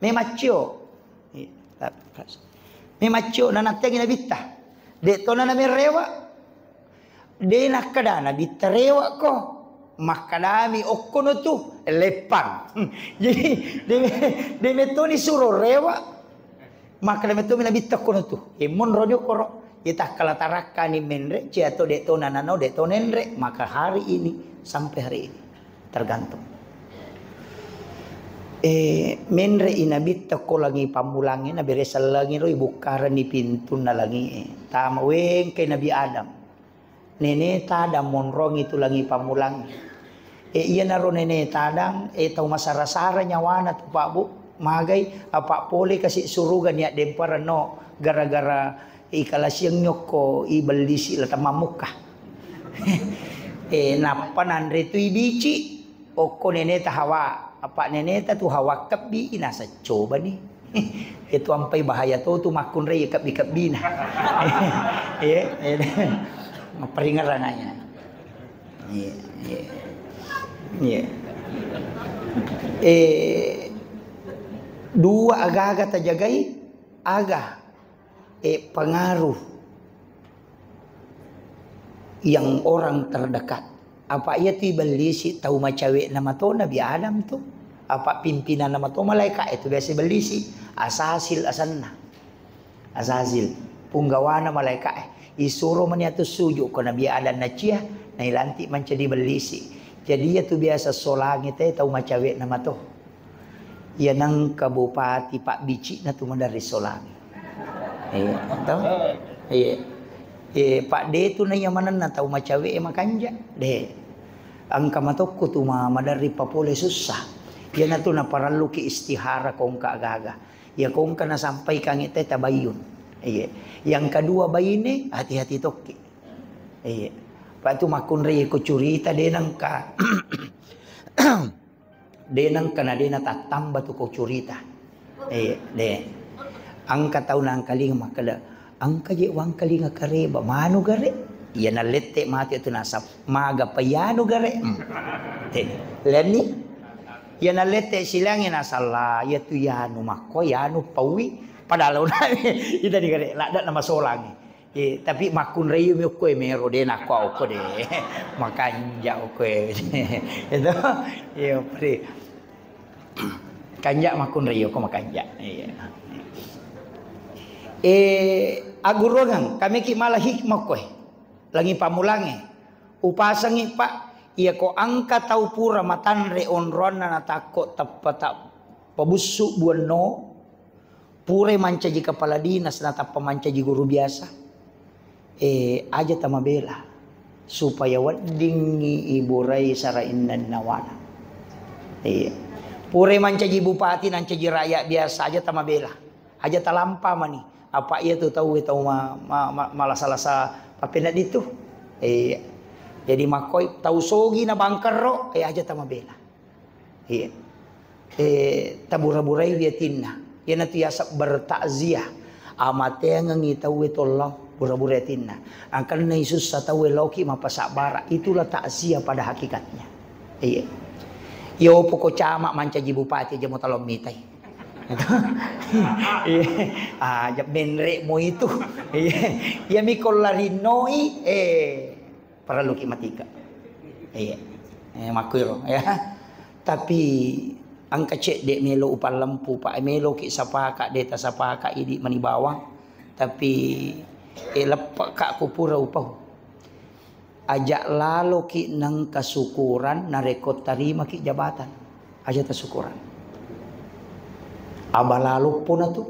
Memaccio. Iya. Memaccio na natteangi Nabitta. De' tona namerewa. De' nakkeda Nabitta rewa ko. Makkedami okkono tu leppang. Jadi, de', de' mettoni suro rewa. Makkeda mettomi Nabitta okkono tu, e, monroni okkoro, e, takkala tarakkani menre', cia to de' to nanano, de' to nenre', maka hari ini, sampai hari ini. Tergantung. E, menre'i Nabitta ko langi pammulangnge, nabere sellengi ro, ibukkarenni pintunna langi'e. Tama wengkai Nabi Adam. Neneta Adam monrongi tu langi pammulang. E, iyanaro Neneta Adam, e, tau masara-sara nyawana tu, Pak, Bu. Magai, apa' pole kasi' suruga niat demperenno gara-gara ikalasiang nyokko ibellisi' la temmamukka. E, nappa nanre tu ibici'. Okko neneta Hawa, apa' neneta tu Hawa kebbi, naseng cobani. Itu ampai bahaya to tu makkunrai kebbi-kebbina. Iya, iya. Mapparingerrang aya. Iya, iya. Iya. Eh, dua aga-aga tajagai, aga, eh, pengaruh yang orang terdekat. Apa' iya tu ibellisi' tau macawe'na mato Nabi Adam tu. Apa' pimpinanna mato malaeka' itu biasa ibellisi'. Asasil asenna. Asasil. Punggawana malaeka' e. Isuro mani atu suju' ko Nabi Adam nacia, nailanti' mancaji bellisi'. Jadi iya tu biasa solangi te tau macawe'na mato. Iya nengka bupati pabbici'na tu maderri solangi. Iya, to? Iya. Iya, pa' de' tu naiya manenna tau macawe' e makanja'. De'. Engka matokku tu ma-, maderri papole sussa. Iyana tu naparelluki istihara ko engka gaga. Iya ko engka nasampaikangi te tabayyun. Iya. Yang kedua baine, hati-hati tokki. Iya. Pa' tu makkunrai ko curita de' nengka. De' nengka na de' natattamba tu ko curita. Eh, de'. Engka tau nangkalinga makkeda, engka je' wangkalinga kareba, manu gare'. Iya nallette' mate tu nasab, maga pa iyanu gare'. Hmm. Te, lenni. Iya nallette' silangi nasalla, iya tu iyanu makko, iyanu paui, padahal ona ita di gare', ladda' na masolangi. Eh, tapi makkunrai mi okko e mero de' nakko okko de'. Makanja' okko e. Itu. Iya, pri. Kanja' makkunrai okko makanja'. Iya. Eh, agguruangang, kami ki mala hikmah okko e. Langi pammulangnge. Upasengi, Pak, iya ko engka tau pura matanre onroanna natakko teppa ta' pabussu' buanno, purai mancaji kepala dinas natappa mancaji guru biasa, eh, aja tamabela supaya weddingngi iburai sara inna-innawana. Iya. Purai mancaji bupati, nancaji rakyat biasa, aja tamabela. Aja talampa mani. Apa' iya tu tau, tau ma-, ma-, ma-, malasa-lasa pappenedding tu. Iya. Jadi makkoi tau sogi na bangkerro, eh, aja tamabela. Iya. Eh, tabura-burai wi atinna. Iyanatu yaseng bertakziah. Amateangengngi tauwe tollo, bura-burai atinna. Angkanna isussa tauwe, laoki mappasabbara. Itulah takziah pada hakikatnya. Iya. Iya, opo ko camat mancaji bupati aja mo talo mitai. Iya. Ah, aja menre' mo itu. Iya. Iya, mi ko larinnoi, eh, parelluki matika. Iya. Eh, makkuiro, ya. Tapi engka cedde' melo upallempu, Pak, meloki sapaka', de' tasapaka' idi' mani bawang. Tapi, eh, leppeka' ko pura upau. Aja' laloki nengka syukuran narekko tarimaki jabatan. Aja' tasyukuran. Abalalo pona tu.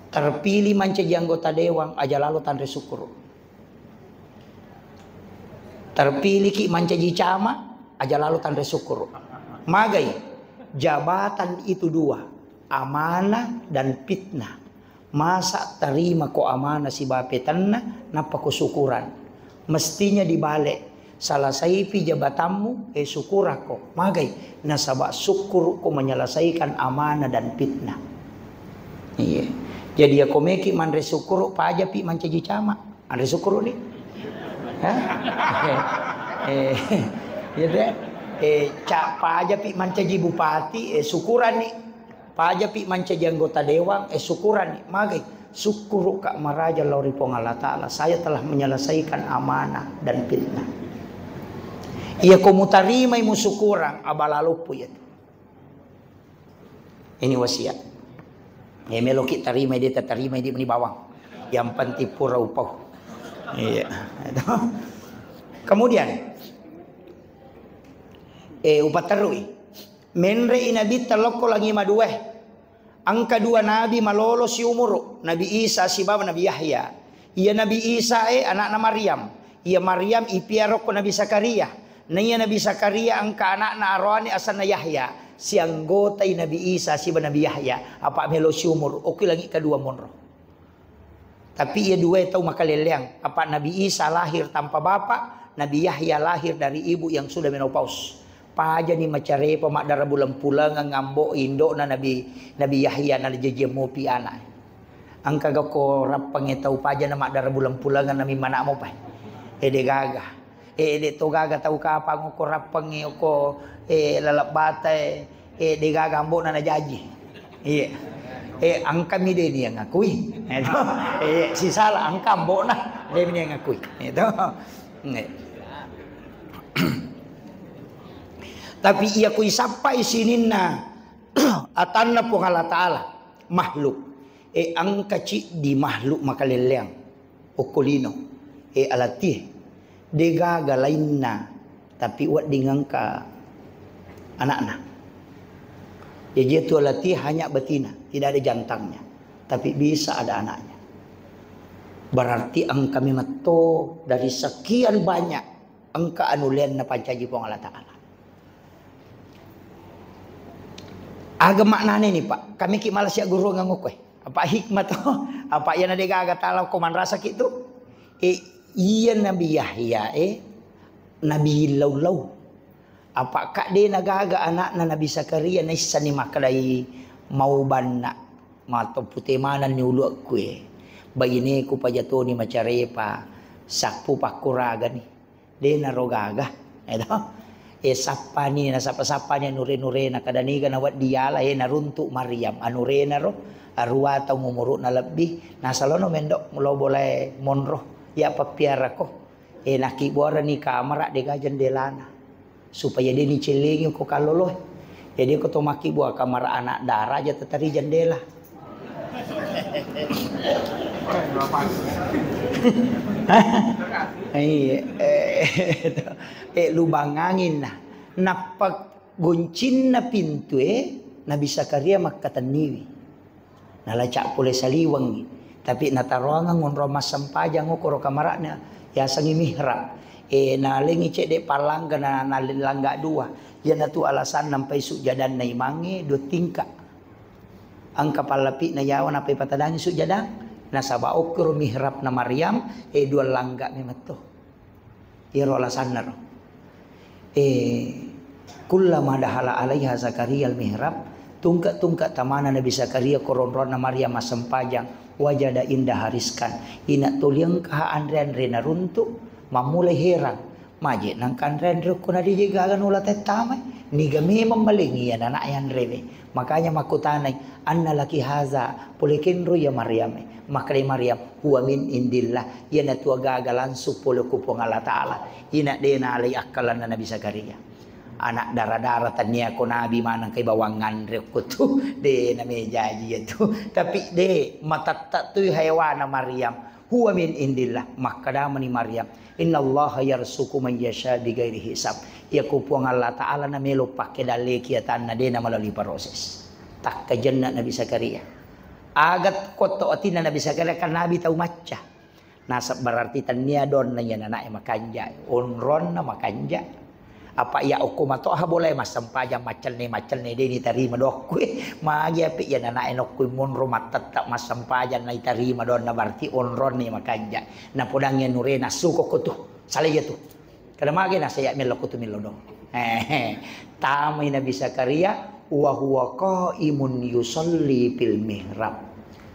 Terpilih mancaji anggota dewan, aja' lalo tanre syukur. Terpilihki mancaji camat, aja' lalo tanre syukur. Magai? Jabatan itu dua, amanah dan fitnah. Masa tarima ko amanah sibawa petenna, nappa ko syukuran? Mestinya dibalik. Salasaipi jabatanmu, eh, syukurako. Magai? Nasaba syukuruko menyelesaikan amanah dan fitnah. Iya. Jadi, ya, ko meki manre syukuru, pajapi mancaji camat. Anre syukuru ni. Hah? Eh, eh, iya deh. Eh, ca-, pajapi mancaji bupati, eh, syukuran ni. Pajapi mancaji anggota dewan, eh, syukuran ni. Magai? Syukuruka maraja lao ri Puang Allah Ta'ala. Saya telah menyelesaikan amanah dan fitnah. Iya, ko mutarimai musyukurang, abala loppo iya tu. Ini wasiat. Ya, meloki tarimai, de tarimai, de meni bawang. Yang penting pura upau. Iya. Kemudian, eh, upaterui. Menrei Nabitta lokko langi madue. Engka dua nabi malolo siumuru, Nabi Isa sibawa Nabi Yahya. Iya Nabi Isa e anakna Maryam. Iya Maryam ipiarokko Nabi Zakaria. Naiya Nabi Zakaria engka anakna aroane asenna Yahya. Sianggotai Nabi Isa siba Nabi Yahya. Apa melo siumuru, okki langi kedua monro. Tapi iya dua tau makalelleang. Apa Nabi Isa lahir tanpa bapak, Nabi Yahya lahir dari ibu yang sudah menopause. Pajani macarepa maddara buleng-pulengeng ambo indo'na Nabi, Nabi Yahya nalajajiang mopi ana. Engka gako rappangnge tau pajana maddara buleng-pulengeng nami mana mopa. Ede gaga. Ede to gaga tau kapang ko rappangnge ko, eh, laleng bata, eh, de gaga ambo'na najaji. Iya. Eh, engkami de ni yang ngakui. Itu. Eh, sisala engka ambo'na de ni yang ngakui. Itu. Nggih. Tapi iya kui sappai sininna atanna Puang Allah Ta'ala, makhluk. E, engka ciddi makhluk makalelleang okko lino. E, alatie. De gaga lainna, tapi wedding engka anakna. Jadi itu alatie hanya betina, tidak ada jantannya. Tapi bisa ada anaknya. Berarti engka memetto dari sekian banyak engka anuleanna pancaji Puang Allah Ta'ala. Aga maknane ni, Pak? Kami ki malas ya guru nganggo koe. Apa hikmah to? Apa iya na de gaga tala ko manrasa ki tu? E, iya Nabi Yahya, e, Nabi lau-lau. Apa ka de na gaga anakna Nabi Zakaria naissani makkedai mau banna. Mato pute manenni uluakku e. Baineku pajatoni macarepa. Sappu pakkuragani. De naro gaga, eto. E, sappani, nasappa-sappani anure-nurena, kada niga nawedding yala, e, naruntuk Maryam, anurena ro, arua taung umuru'na lebbi, nasalono mendo lo bolae monro, ya pappiarako. E, nakkibuarani kamara dega jendelana, supaya de nicellengi ko kalloloe. Jadi ko to makkibua kamara anak dara aja tetari jendela. Iya, eh, eh, lubang angin nah. Nappa goncinna pintue Nabi Zakaria makkatenniwi. Nalaca pole saliwengngi. Tapi nataroangeng onrong massempajang okoro kamara'na yasengngi mihrab. E, nalengngi cedde pallangga na, nalangga dua. Iyanatu alasanna mpai sujjadanna imangnge dua tingka. Engka pallapi'na yawa nappai patadangi sujjadang, nasaba okkoro mihrabna Maryam, e, dua langga memetto. Iyaro alasanna ro. E, kullama dahala alaiha Zakaria al-mihrab, tungke-tungke tamana Nabi Zakaria ko ronronna Maryam massempajang, wajada indaha rizqan. Ina toliengkaha anre-anre naruntuk, mammulai herang. Maje nangka anre-anre ko nadije gaga nula tettamai. Niga memang malengi iya nana yanrewe. Makanya makkutanai, "Anna laki haza, pole kenro ya Maryam e?" Makkedai Maryam, "Huwa min indillah, iyanatu agaga langsung pole ku Puang Allah Ta'ala." Ina de nalai akkalanna Nabi Zakaria. Anak dara-dara tania ko nabi maneng kai bawang nganre ko tu. De namejaji ya tu. Tapi de matatta tu hewana Maryam. "Huwa min indillah." Makkadamani Maryam, "Innallaha yarzuqu man yasha bighairi hisab." Iyako Puang Allah Ta'ala namelo pakkedalleki atanna, de namalalui proses. Takkajenna Nabi Zakaria. Aga kotto atinna Nabi Zakaria, kan Nabi tau macca. Nasab berarti tania donna iya nanae makanja, onronna makanja. Apa iya okko matoha bolae massempajang maccenne-maccenne de' nitarima doang okko e. Magi api iya nanae nokko monro mattetta massempajang naitarima doang na berarti onronni makanja. Napodangngi anure nassuko ko tu. Sala iya tu. Kada magi nasaya mello ko tu mello doang. Eh, tamai Nabi Zakaria wa huwa qaimun yusalli fil mihrab.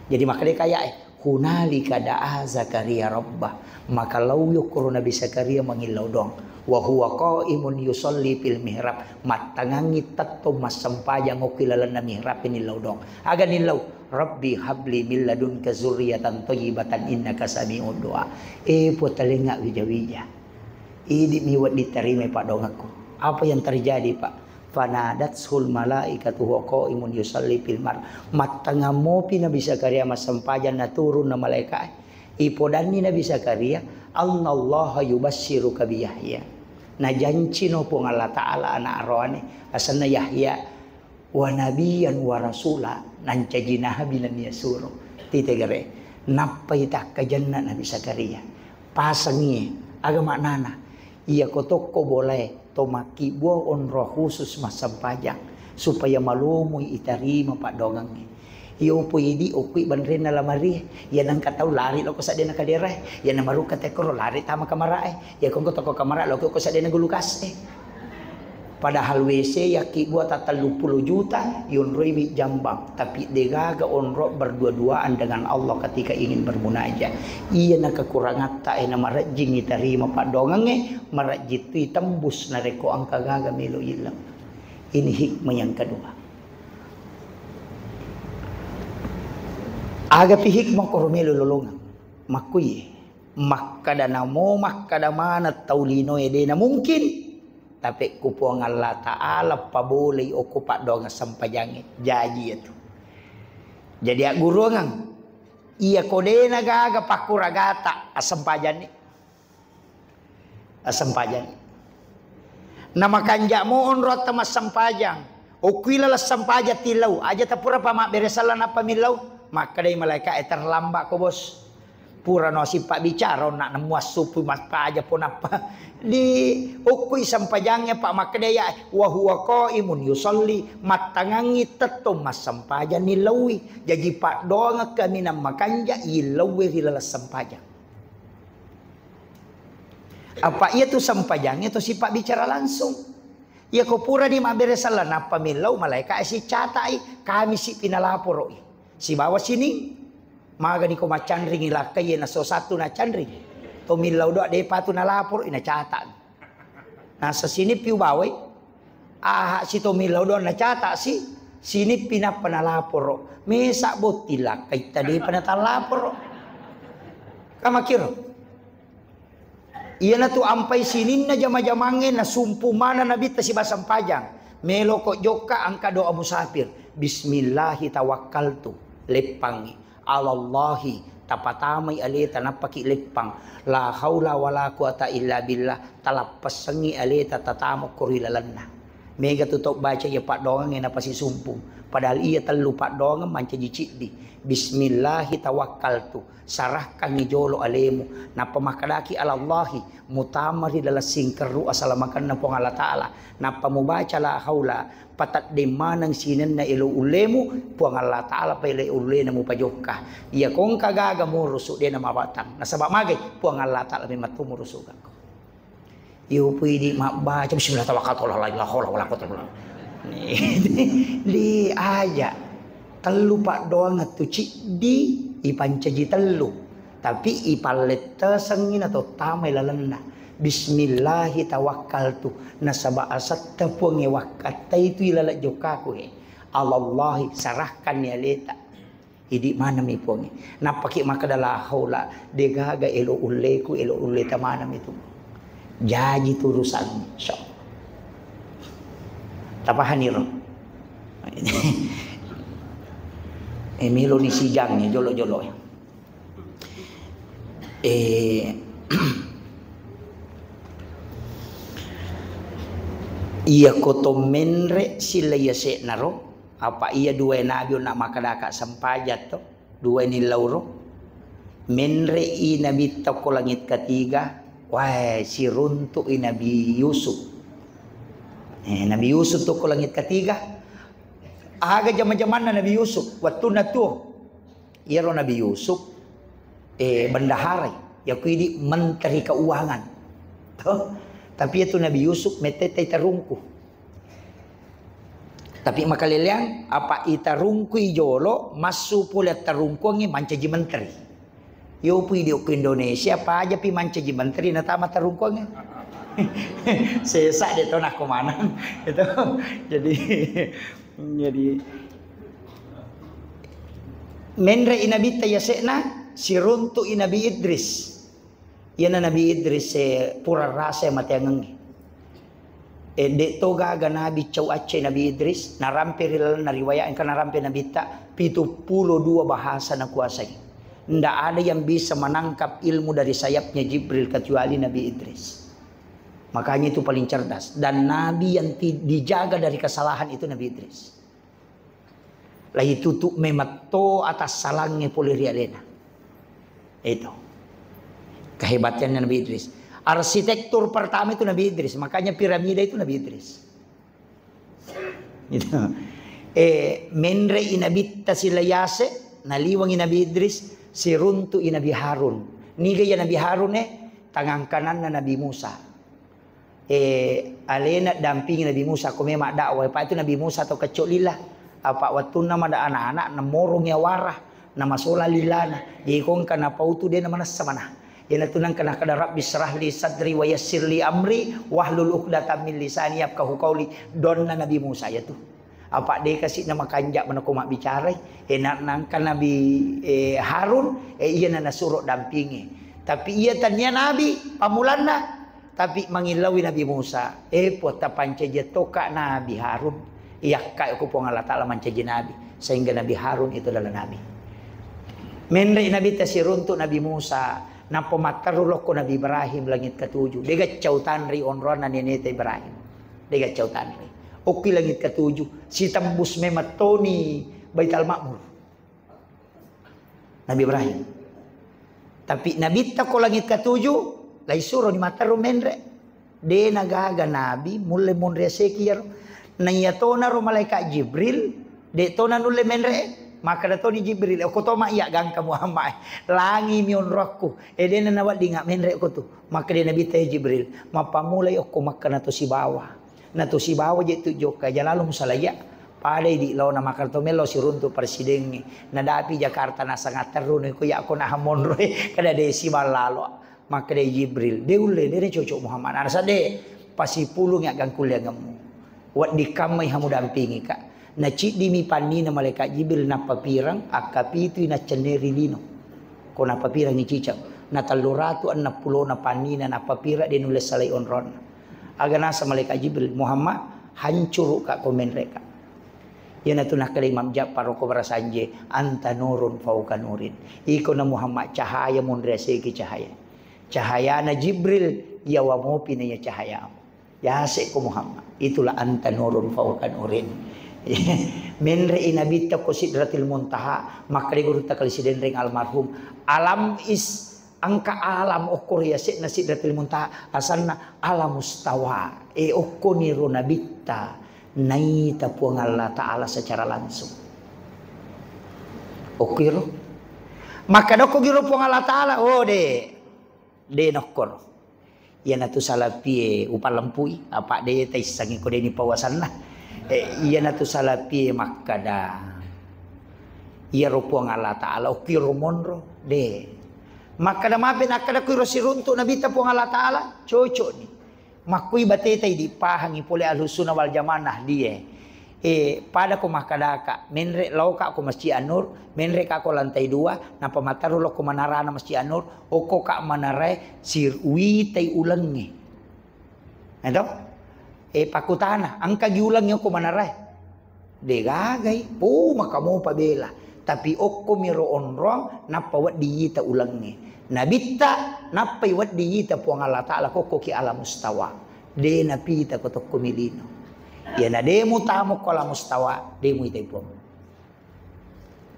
Jadi makkeda kaya e, hunalika da'a Zakaria rabbah. Maka laowi okkoro Nabi Zakaria mangillau doang. Wa huwa qaimun yusalli fil mihrab. Mattangangngi tettong massempajang okko ilalenna mihrab e nillau doang. Aga nillau? Rabbi habli min ladunka zurriyatan thayyibatan innaka sami'ud du'a. Eh, Puang, talengnga wija-wija. Idi'mi wedding tarimai paddoangekku. Apa yang terjadi, Pak? Fanadathul malaikatu huwa qaimun yusalli fil mar. Mattangang mopi Nabi Zakaria massempajang, naturunna malaika'e. Ipodanni Nabi Zakaria, "Annallaha yubassiruka bi Yahya." Najancino Puang Allah Ta'ala ana' aroane, asenna Yahya, wa nabiyyan wa rasula, nancaji nabi nennia suro. Titegere, nappai takkajanna Nabi Zakaria. Pasengngi, aga maknana? Iyako tokko bolae to makkibbua onro khusus massempajang, supaya malomoi itarima paddoangengnge. Iyo poidi okkui banrenna lamarie, iya nengka tau lari loko seddena kaderae, iya namarukka tekkoro lari tama kamarae, iya kongko toko kamara loko ko seddena gulukase. Padahal W C yakkibbua ta telluppulo juta, yonroiwi jambang, tapi degaga onro berdua-duaan dengan Allah ketika ingin bermunajat. Iyana kekurangatta e namarejjing itarima paddoangengnge, marejjing tu itembus narekko engka gaga melo ileng. Ini hikmah yang kedua. Agapi hikmah koro melo lolongeng. Makkui, makkada namo, makkada maneng tau linoe de namungkin. Tapi ku Puang Allah Ta'ala pabolei okko paddoangeng sempajangnge. Jaji iyatu. Jadi agguruangeng. Iyako dena gaga pakkuragata assempajanni. Assempajanni. Namakanja'mo onrotta massempajang. Okkuila lassempajang tillau. Aja tapura pamabbere sella nappa millau. Makkedai malaika e, "Terlambat ko, Bos." Purano sipabbicara, onna nemmu assuppu mappaja po nappa. Di okkui sempajangnge, Pak, makkeda ya, "Wa huwa qaimun yusalli," mattangangngi tettong massempajang nillaui. Jaji paddoangeng kaminang makanja illaue ri laleng sempajang. Apa iya tu sempajangnge to sipabbicara langsung. Iya ko purani mabbere sella nappa millau, malaika e sicatai, kami si pinalaporoi. Sibawa sining. Magani ko maccanringi lakkai, iya naso satu nacanring. To millau doa depa tu nalaporoi, nacata. Nasa sinippi ubawai. Aha si to millau doa nacata si. Sinippi nappa nalaporo. Mesa botting lakkai ta depa natallaporo. Kamakiro. Iyanatu ampai sininna jama-jamangnge nasumpu maneng Nabitta sibawa sempajang. Meloko jokka engka doa musafir. Bismillahi tawakkaltu. Leppangngi. Alallahi. Tapatamai aleta nappaki leppang. La haula wala quwata illa billah. Talappessengngi aleta tatama ko ri lalenna. Mega tu tau baca iya paddoangengnge napasisumpung. Padahal iya tellu paddoangeng mancaji ciddi. Bismillahi tawakkaltu. Sarahkangngi jolo alemu. Nappa makkedaki alallahi, mutama ri laleng singkerru asalamakenna Puang Allah Ta'ala. Nappa mubaca la haula, pateddeng maneng sinenna elo ullemu, Puang Allah Ta'ala pa elo ullena mupajokka. Iya kongka gaga murusu dena mabatang. Nasaba magai Puang Allah Ta'ala memang tu murusu gakko. Iyo pui di mabbaca, "Bismillah tawakkaltu ala Allah, la haula wala quwwata illa billah." Di aja. Tellu paddoangeng tu ciddi, ipancaji tellu. Tapi ipallettesengngi natottamai lalenna. "Bismillahi tawakkaltu." Nasaba asetta Puangnge wakkattai tu ilaleng jokkaku e. Alallahi, sarahkanni aleta. Idi maneng mi Puangnge. Nappaki makkeda la haula, degaga elo ulleku, elo ulleta maneng mi tu. Jaji turusangngi, insya Allah. Tapahani ro? Eh, meloni sijangnge, jolo-jolo. Eh, iya koto menre sila iya seknaro, Apa iya duwae nabi onna makkedaka sempajang to, duwae nillauro. Menre'i nabitta ko langit ketiga, wae, siruntu'i Nabi Yusuf. Eh, Nabi Yusuf tu ko langit ketiga. Aga jama-jamanna Nabi Yusuf, wettunna tuo. Iyaro Nabi Yusuf, eh, bendaharai. Yaku idi menteri keuangan. Toh? Tapi itu Nabi Yusuf mettetai tarungku. Tapi makaleleang, apa itarungkui jolo, massu pole tarungkuangngi mancaji menteri. Yo pui di okko Indonesia, paja pi mancaji menteri natama tarungkuangnge. Sesa de to nako manang. Itu. Jadi, jadi menre i Nabitta yasekna, siruntu i Nabi Idris. Iyana Nabi Idris, eh, pura rasa mateangengnge. Eh, de to gaga nabi cau acce Nabi Idris, narampe ri lalenna riwayat engka narampe Nabitta pitu pulo dua bahasa nakuasai. Ndak ada yang bisa menangkap ilmu dari sayapnya Jibril kecuali Nabi Idris. Makanya itu paling cerdas. Dan nabi yang ti-, dijaga dari kesalahan itu Nabi Idris. Laitutu memetto atas salangnge pole ri alena. Itu. Kehebatannya Nabi Idris. Arsitektur pertama itu Nabi Idris. Makanya piramida itu Nabi Idris. Gitu. Eh, menre i Nabitta silayase, naliwangi Nabi Idris, siruntu i Nabi Harun. Niga iya Nabi Harun, eh? Tangang kananna Nabi Musa. Eh, alena dampingi Nabi Musa, ko memang dakwah, pa itu Nabi Musa to kecco lillah. Apa wettunna mada anak-anak, namorong yawara, namasola lillana. Jadi ko engka napautu de namanessa mana. Iyana tu nangka nakada, "Rabbi syrah li sadri wa yassir li amri wahlul uqdatam min lisani yafqahu qauli." Donna Nabi Musa ya tu. Apa de kasi na makanja menako mabbicarai. Eh, na-, nangka Nabi, eh, Harun, eh, iyana nasuro dampingi. Tapi iya tania Nabi pamulanna, tapi mangilauwi Nabi Musa, eh, Puang, tapancaji toka Nabi Harun. Iyakka ko Puang Allah Ta'ala mancaji Nabi, sehingga Nabi Harun itu adalah Nabi. Menre Nabitta siruntu Nabi Musa, nappa matteru lokko Nabi Ibrahim langit ketujuh. Dega cau tanri onroanna neneta Ibrahim. Dega cau tanri. Okki langit ketujuh, sitembus memang toni Baitul Makmur. Nabi Ibrahim. Tapi Nabitta ko langit ketujuh, laisuroni matteru menre. De nagaga nabi mulle monri aseki iyaro. Naiyatonaro malaikat Jibril, de tona nulle menre. Makkeda toni Jibril, "Okko toma iya gangka Muhammad. Langi mi onroakku." E dena naweddinga menre ko tu. Makkeda Nabitta, "Ya Jibril, mappamulai okko Makkah nato sibawa." Nato sibawa je tu jokka, jalalu musalaiya. Padai di laona makkeda to melo siruntu presidengnge. Nadapi Jakarta nasanga terru ni ko yakko naha monroe, kada de siballalo. Makkeda Jibril, "De ulle, de cocok Muhammad." Nasa de, pasipulung ya gangkulliangemmu. Wedding kammai hamu dampingi ka. Naciddimi pannina malaikat Jibril nappapireng, akkapitui naccenneri lino. Ko nappapirengi ciceng. Na tellu ratu enneng pulona pannina nappapireng de nulle salai onronna. Aga nasa malaikat Jibril, "Muhammad, hancuru ka ko menre ka." Iyanatu nakkeda Imam Ja'far ko barasanje, "Anta nurun fauka nurin." Iko na Muhammad cahaya monri aseki cahaya. Cahayana Jibril, yawa mopi na iya cahayamu. Yase ko Muhammad. Itulah anta nurun fauka nurin. Menre i Nabitta ko Sidratil Muntaha, makkeda gurutta kali Sidenreng almarhum, "Alam is, engka alam okko ri yase'na Sidratil Muntaha, asanna Alamustawa." E, okko niro Nabitta naita Puang Allah Ta'ala secara langsung. Okkiro. Makkeda okko giro Puang Allah Ta'ala, "Oh, de, de nokkoro." Iyanatu salapie upallempui, apa de taissengi ko deni pawasanna. E, iyanatu salapie makkeda, "Iyaro Puang Allah Ta'ala okkiro monro, de." Makkeda mape nakkeda kuiro siruntu Nabitta Puang Allah Ta'ala, cocok ni. Makkui bateta idi pahangi pole Ahlus Sunnah wal Jamaah Nahdiyah. E, pada ko makkedaka, menre laoka ko Masjid An-Nur, menre ka ko lantai dua, nappa matteru lokko manarana Masjid An-Nur, okko ka manarae sir-, witai ulengnge. Eto? E, pakkutana, engka gi ulengnge okko manarae? Degagai, po maka mopa bela. Tapi okko miro onrong, nappa wedding yita ulengnge. Nabitta, nappai wedding yita Puang Allah Ta'ala kokko ki Alamustawa. De napita ko tokko milino. Iyana de mutamo ko Alamustawa, de muitai Puang.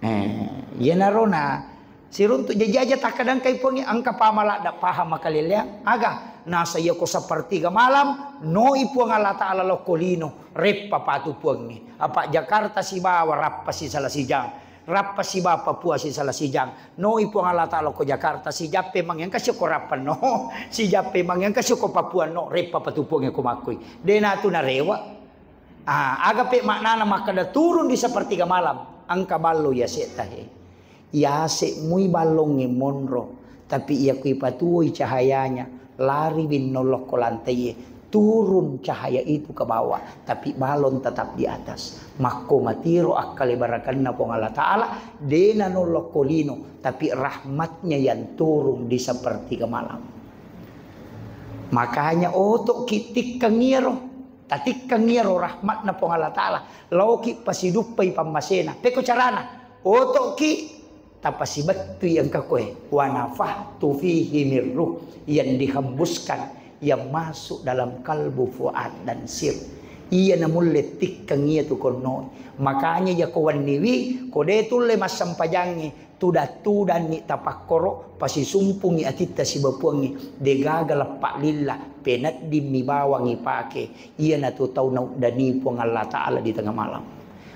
Eh, iyanaro na Siruntu jaji aja takkadangkai Puangnge, engka pama ladda paham makaleleang. Aga? Nasa iyako sepertiga malam, noi Puang Allah Ta'ala lokko lino, reppa patu Puangnge. Apa Jakarta sibawa rappa sisala sijang. Rappa sibawa Papua sisala sijang. Noi Puang Allah Ta'ala ko Jakarta, sijappe mangengka sioko rappa no. Sijappe mangengka sioko Papua no, reppa patu Puangnge ko makkoi. Dena tu narewa. Ah, aga pe maknana makkeda turun di sepertiga malam? Engka ballo yase' tahe. Yase' mui ballongnge monro, tapi iya kui patuoi cahayanya, lari binno lokko lantaiye, turun cahaya itu ke bawah, tapi balon tetap di atas. Makko matiro akkale barakanna Puang Allah Ta'ala, dena nollokko lino, tapi rahmatnya yang turun di sepertiga malam. Makanya oto'ki tikkang iyaro. Tatikkang iyaro rahmatna Puang Allah Ta'ala, laoki pasiduppai pammasena. Pekko carana? Oto'ki tapasibettui engka koe. Wa nafakhtu fihi min ruh, yang dihembuskan, yang masuk dalam kalbu, fuad, dan sir. Iya namulle tikkang iya tu konnoi. Makanya iya ko wenniwi, ko de tulle massempajangngi, tudang-tudangngi tapakkoro, pasisumpungngi atitta sibawa Puangnge, degaga leppa lilla, peneddimmi bawang ipake, iyanatu tau nauddani Puang Allah Ta'ala di tengah malam.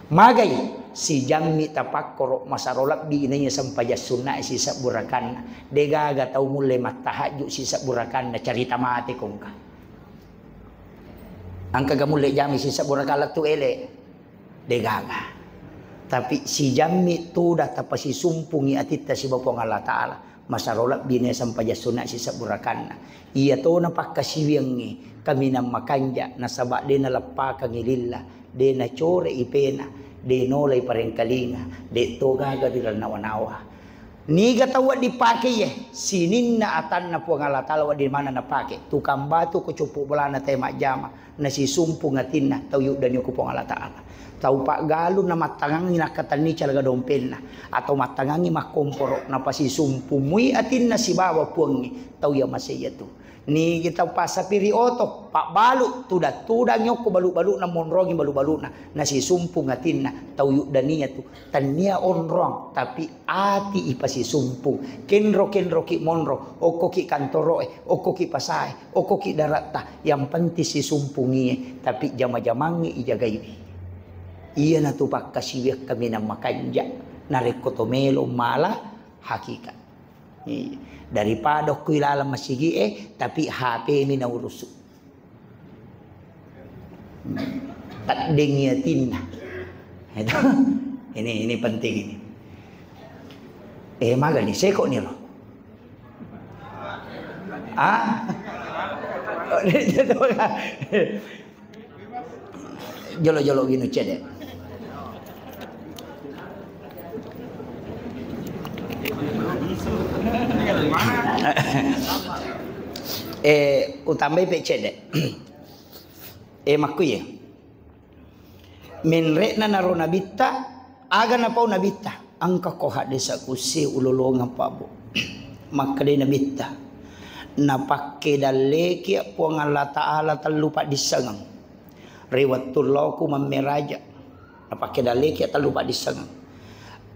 Magai, sijammi tapakkoro, masaro lebbi inaiya sempajang sunnae sisebbu rakanna, degaga tau mulle mattahajju sisebbu rakanna, carita mate kongka. Engkaga mulle jami sisebbu rakanna tu ele? Degaga. Tapi sijammi tudang tapasisumpungngi atitta sibawa Puang Allah Ta'ala. Masaro lebbi ne sempajang sunna sisebbu rakanna. Iya tona pakkasiwiangngi kaminang makanja, nasaba de naleppakangngi lilla, de nacore ipena, de nolai parengkalinga, de to gaga ri rannawa-nawa. Niga tau wedding pake iye? Sininna atanna Puang Allah Ta'ala wedding maneng napake. Tukang batu ko coppo bolana tae majjama, nasisumpung atinna, tau yuddani ko Puang Allah Ta'ala. Tau paggalung namattangangngi nakkatenni calaga dompenna, atau mattangangngi makkomporo, napasisumpung mui atinna sibawa Puangnge, tau iya masei iyatu. Nigi tau passapi ri oto, pabbalu, tudang-tudang yokko balu-baluna, monrongi balu-baluna, nasisumpung atinna, tau yuddani iyatu. Tennia onrong, tapi ati ipasisumpung. Kenro-kenroki monro, okkoki kantoroe, okkoki pasae, okkoki daratta, yang penting sisumpungie, tapi jama-jamangnge ijagaiwi. Iyanatu pakkasiwiang kaminang makanja, narekko to melo mala hakikat. Iya. Daripada okko ilalang masigi'e, tapi H P mi naurusu. Teddengngi atinna. Itu. Ini, ini penting ini. Eh, magani seko ni lo. Ah? Jolo-jolo ginu cede. Eh, utambai pe cede. Eh, makkuye. Menre'na naro nabitta, aga napau nabitta? Engka ko haddesa kusse ulolongeng, Pak, Bu. Makkedai nabitta, napakke dallekia Puang Allah Ta'ala tellu paddissengeng. Ri wettu laoku mammeraja, napakke dallekia tellu paddissengeng.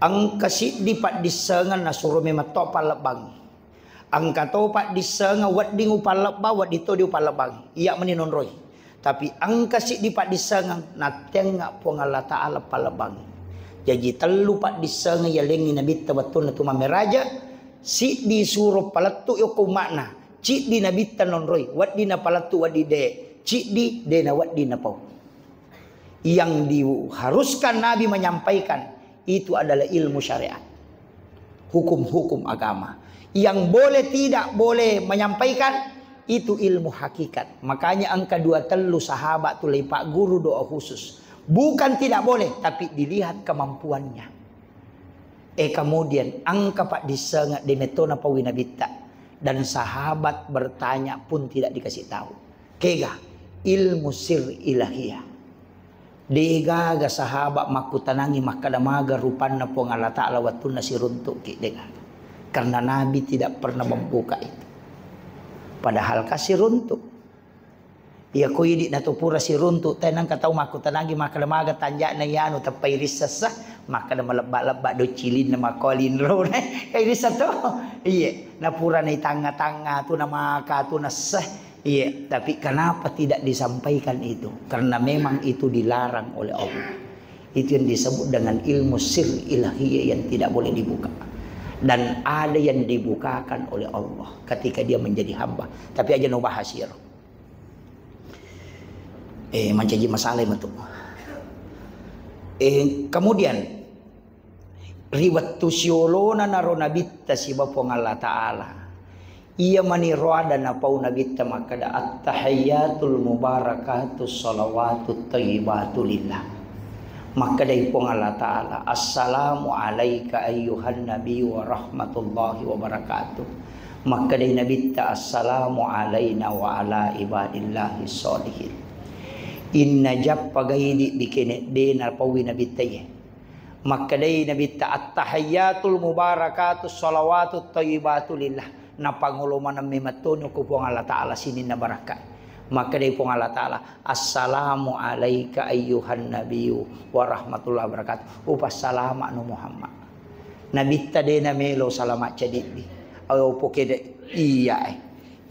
Engka siddi paddissengeng nasuro memetto pallebbangi. Engka to paddissengeng wedding upallebbang, wedding to di upallebbang. Iya meni nonroi. Tapi engka siddi paddissengeng nattengnga Puang Allah Ta'ala pallebbangi. Jaji tellu paddissengeng yalengngi nabitta wettunna tu mammeraja, siddi suro palettu yokko umma'na, ciddi nabitta nonroi, wedding napalettu, wedding de, ciddi de na wedding napau. Yang diharuskan Nabi menyampaikan itu adalah ilmu syariat, hukum-hukum agama. Yang boleh tidak boleh menyampaikan itu ilmu hakikat. Makanya engka dua tellu sahabat tu leipagguru doa khusus. Bukan tidak boleh, tapi dilihat kemampuannya. Eh, kemudian engka paddissengeng de metto napaui nabitta. Dan sahabat bertanya pun tidak dikasih tahu. Kega ilmu sir ilahiyah. Degaga sahabat makkutanangi makkeda maga rupanna Puang Allah Ta'ala wettunna siruntu'ki, degaga. Karena Nabi tidak pernah membuka itu. Padahal kasiruntu'. Iya ko idi' na to pura siruntu' te, nangka tau makkutanangngi makkeda maga tanja'na iyanu teppai rissessa, makkeda malebba-lebba do cilinna makko alinro. Kai rissa to. Iya, na pura na itangnga-tangnga tu, na maka tu, na seh. Iya, tapi kenapa tidak disampaikan itu? Karena memang itu dilarang oleh Allah. Itu yang disebut dengan ilmu sir ilahiyah yang tidak boleh dibuka. Dan ada yang dibukakan oleh Allah ketika dia menjadi hamba. Tapi aja no bahas iyaro. Eh, mancaji masalah matu. Eh, kemudian, ri wettu siolona naro nabitta siba Puang Allah Ta'ala, iya mani roada napau nabitta makkeda, "Attahiyyatul mubarakatus shalawatut thayyibatu lillah." Makkedai Puang Allah Ta'ala, "Assalamu alaika ayyuhan nabi wa rahmatullahi wa barakatuh." Makkedai nabitta, "Assalamu alaina wa ala ibadillahi sholihin." Inna jappa gaidi bikene de napaui nabitta iye. Makkedai nabitta, "Attahiyyatul mubarakatus shalawatut thayyibatu lillah." Napangolo maneng memettoni ko Puang Allah Ta'ala sininna barakka. Makkedai Puang Allah Ta'ala, "Assalamu alaika ayyuhan nabiyyu wa rahmatullahi wa barakatuh." Upassalama'no Muhammad. Nabitta de namelo salama' cediddi. Ayo pokede iya eh.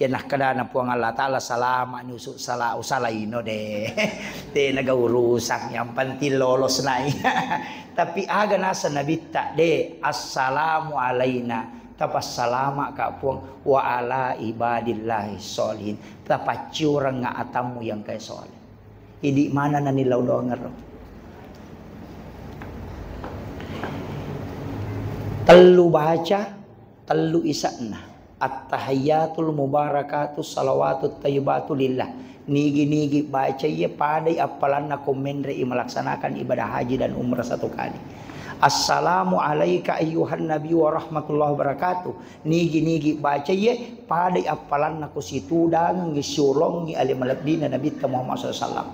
Ya nakkedana Puang Allah Ta'ala, "Salama'ni usu-, sala-, usalaino de." Te naga urusan, yang penting lolos nai. Tapi aga nasa nabitta de, "Assalamu alaina." Tapassalama' ka Puang, "Wa ala ibadillahi sholihin." Tapaccioreng atammu yang kai soleh. Idi' mana nani lao doangero. Tellu baca, tellu isa'na. Attahiyyatul mubarakatus shalawatut thayyibatu lillah. Nigi-nigi baca iye padai appalanna ko menre'i melaksanakan ibadah haji dan umrah satu kali. Assalamu alaika ayyuhan nabi wa rahmatullahi wabarakatuh. Nigi-nigi baca iye padai appalanna ko situdangengngi siolongngi ale malebbina Nabitta Muhammad sallallahu alaihi wasallam.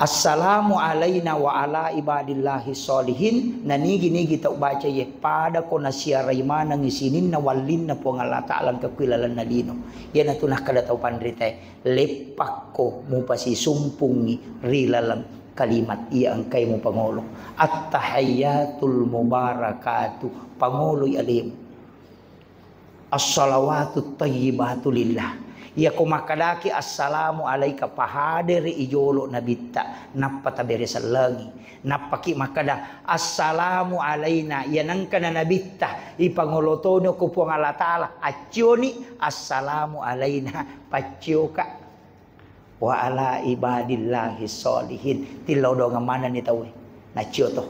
Assalamu alaina wa ala ibadillahi sholihin. Na nigi-nigi tau baca iye pada ko nasiarai manengngi sininna wallinna Puang Allah Ta'ala engka kui lalenna lino. Iyanatu nakkeda tau panritae, "Leppakko mupasisumpungngi ri laleng kalimat iya engkai mupangolo. Attahiyyatul mubarakatuh, pangoloi alemu. Assalawatut thayyibatu lillah." Iyako makkedaki, "Assalamu alaika," pahadere i jolo nabitta, nappa tabere sellengi. Nappaki makkeda, "Assalamu alaina," iya nengkana nabitta, ipangolo toni ko Puang Allah Ta'ala, accioni, "Assalamu alaina," paccioka. "Wa ala ibadillahi sholihin." Tillau doangeng manenni tauwe. Naccio to.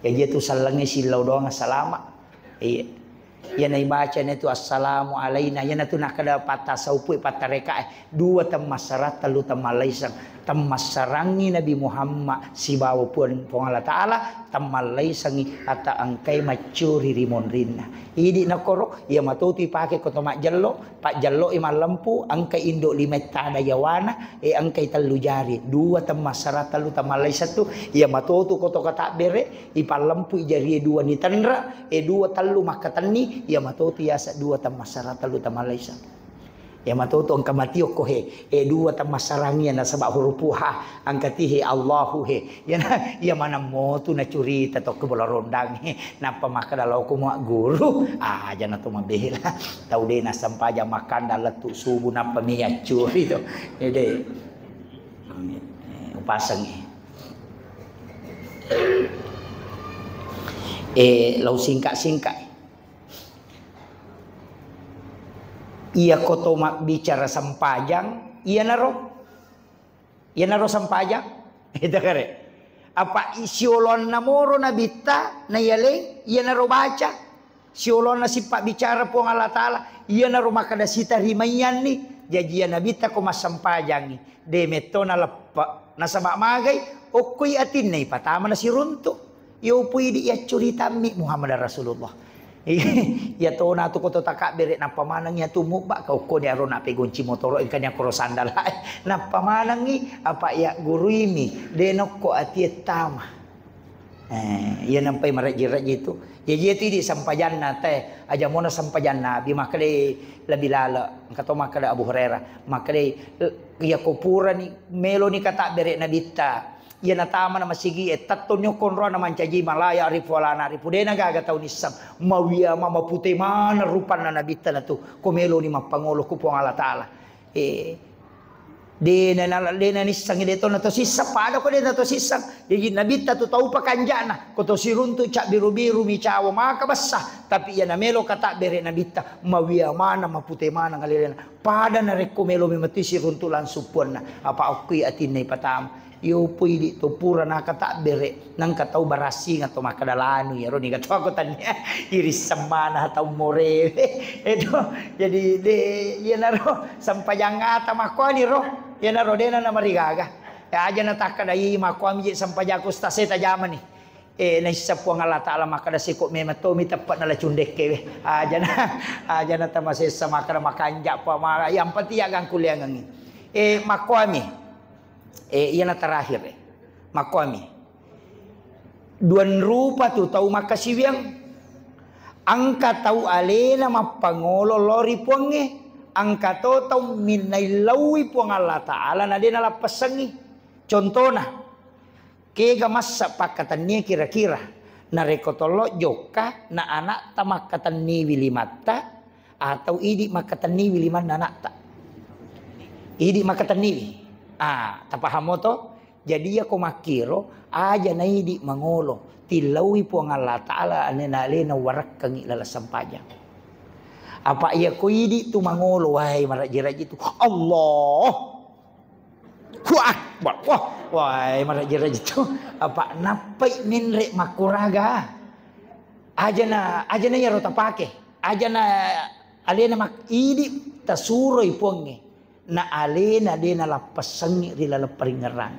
Jaji tu sellengnge sillau doangeng salama. Iya. Iya naibaca naitu, "Assalamu alaina." Iyanatu nakkeda patta saupu, patta rekae. Dua temmassarang, tellu temmallaiseng. Temmassarangngi Nabi Muhammad sibawa Puang, Puang Allah Ta'ala, temmallaisengngi ata engkai maccuri ri monrinna. Idi nakkoro, iya matotu ipake ko to majjello, pajjalloi mallempu, engka indo lima tada yawana, e engkai tellu jari, dua temmassara, tellu temmallaiseng tu, iya matotu ko to katabbere, ipallempu i jarie dua nitenra, e dua tellu makkatenni, iya matotu yaseng dua temmassara, tellu temmallaiseng. Iya matotu engka matio ko he, e dua temmassarangngi nasaba huruf ha, engka ti he Allahu he. Iyana, iya maneng motu nacurita to ko bola rondang he. Nappa makkeda, "Lao ko mua guru." Ah, aja na to mabela. Tau de nassempajang makkanda lettu subuh nappa mi accuri to. Ede. Eh, upasengi. Eh, lao singka-singka. Iya ko to mabbicara sempajang, iyanaro Iyanaro sempajang, itu kare. Apa i-, siolonna moro nabitta naiyaleng, iyanaro baca. Siolonna sipabbicara Puang Allah Ta'ala, iyanaro makkeda sitarimaiyanni. Jaji iya nabitta ko massempajangngi, de metto naleppe. Nasaba magai, okkoi atinna ipatama nasiruntu. Yopu idi yaccuritammi Muhammad Rasulullah. Iya tona tu ko to takabbere nappa maneng iya tu mubba ka okko de aro napegonci motoro engka ni akkoro sandala. Nappa manengi apa iya guruimi de nokko atie tama. Eh, iya nampai marejji-rejji tu. Jaji itu idi sempajanna te, aja mona sempajanna Nabi makkedai lebih lale. Engka to makkeda Abu Hurairah, makkedai, iya ko purani meloni katabbere Nabitta. Iya natamana masigi e, tettonni okkonroanna mancaji ma la ya'rifu wa la na'rifu. Dena gaga tau nisseng. Mawiya ma mapute maneng rupanna Nabitta natu. Ko meloni mappangolo ku Puang Allah Ta'ala. Eh, dena nala-, dena nissengi de to na to sisseng, pada ko de na to sisseng. Jaji Nabitta tu tau pakanjana, ko to siruntu cabbiru-biru mi cawa maka bessa, tapi iya na melo katabbere Nabitta, mawiya maneng, mapute maneng alena. Pada narekko melo mi matu siruntu langsung puanna, apa okkui atinna ipatama. Yo pui di to pura nakatabbere, nangka tau barassing atau makkeda lanu, iyaro niga to ko tania iri semmana tau morewe. Edo, jadi de, iyanaro sempajang ata makkuani ro, iyanaro dena namarigaga. Ya aja natakkeda i makkuami je sempajaku stase tajamani. Eh, naisseng Puang Allah Ta'ala makkeda siko memang tomi teppa'na la cundekke we. Aja na, aja na tamasessa makkeda makanja pa ma, yang penting ya gangkuliangengi. Eh, makkuami. Eh, iyana terakhir, eh. Makkuami. Duan rupa tu tau makkasiwiang. Engka tau alena mappangolo lao ri Puangnge. Engka to tau minnaillauwi Puang Allah Ta'ala na de nalappessengngi. Contona, kega massa pakkatennie kira-kira. Narekko tollo jokka na anakta makkatenniwi limatta, atau idi makkatenniwi limanna anakta. Idi makkatenniwi. Ah, tapahamo to? Jadi iyako makkiro, aja naidi mangolo, tillaui Puang Allah Ta'ala anena alena warakkangi laleng sempajang. Apa iyako idi tu mangolo, wai marajji-rajji tu, Allah. Allahu Akbar. Wah, wai marajji-rajji tu. Apa nappai menre makkuraga. Ajana, ajana iyaro tapake. Ajana alena mak-, idi tasuroi Puangnge. Na alena de nalappessengngi ri laleng paringngerang.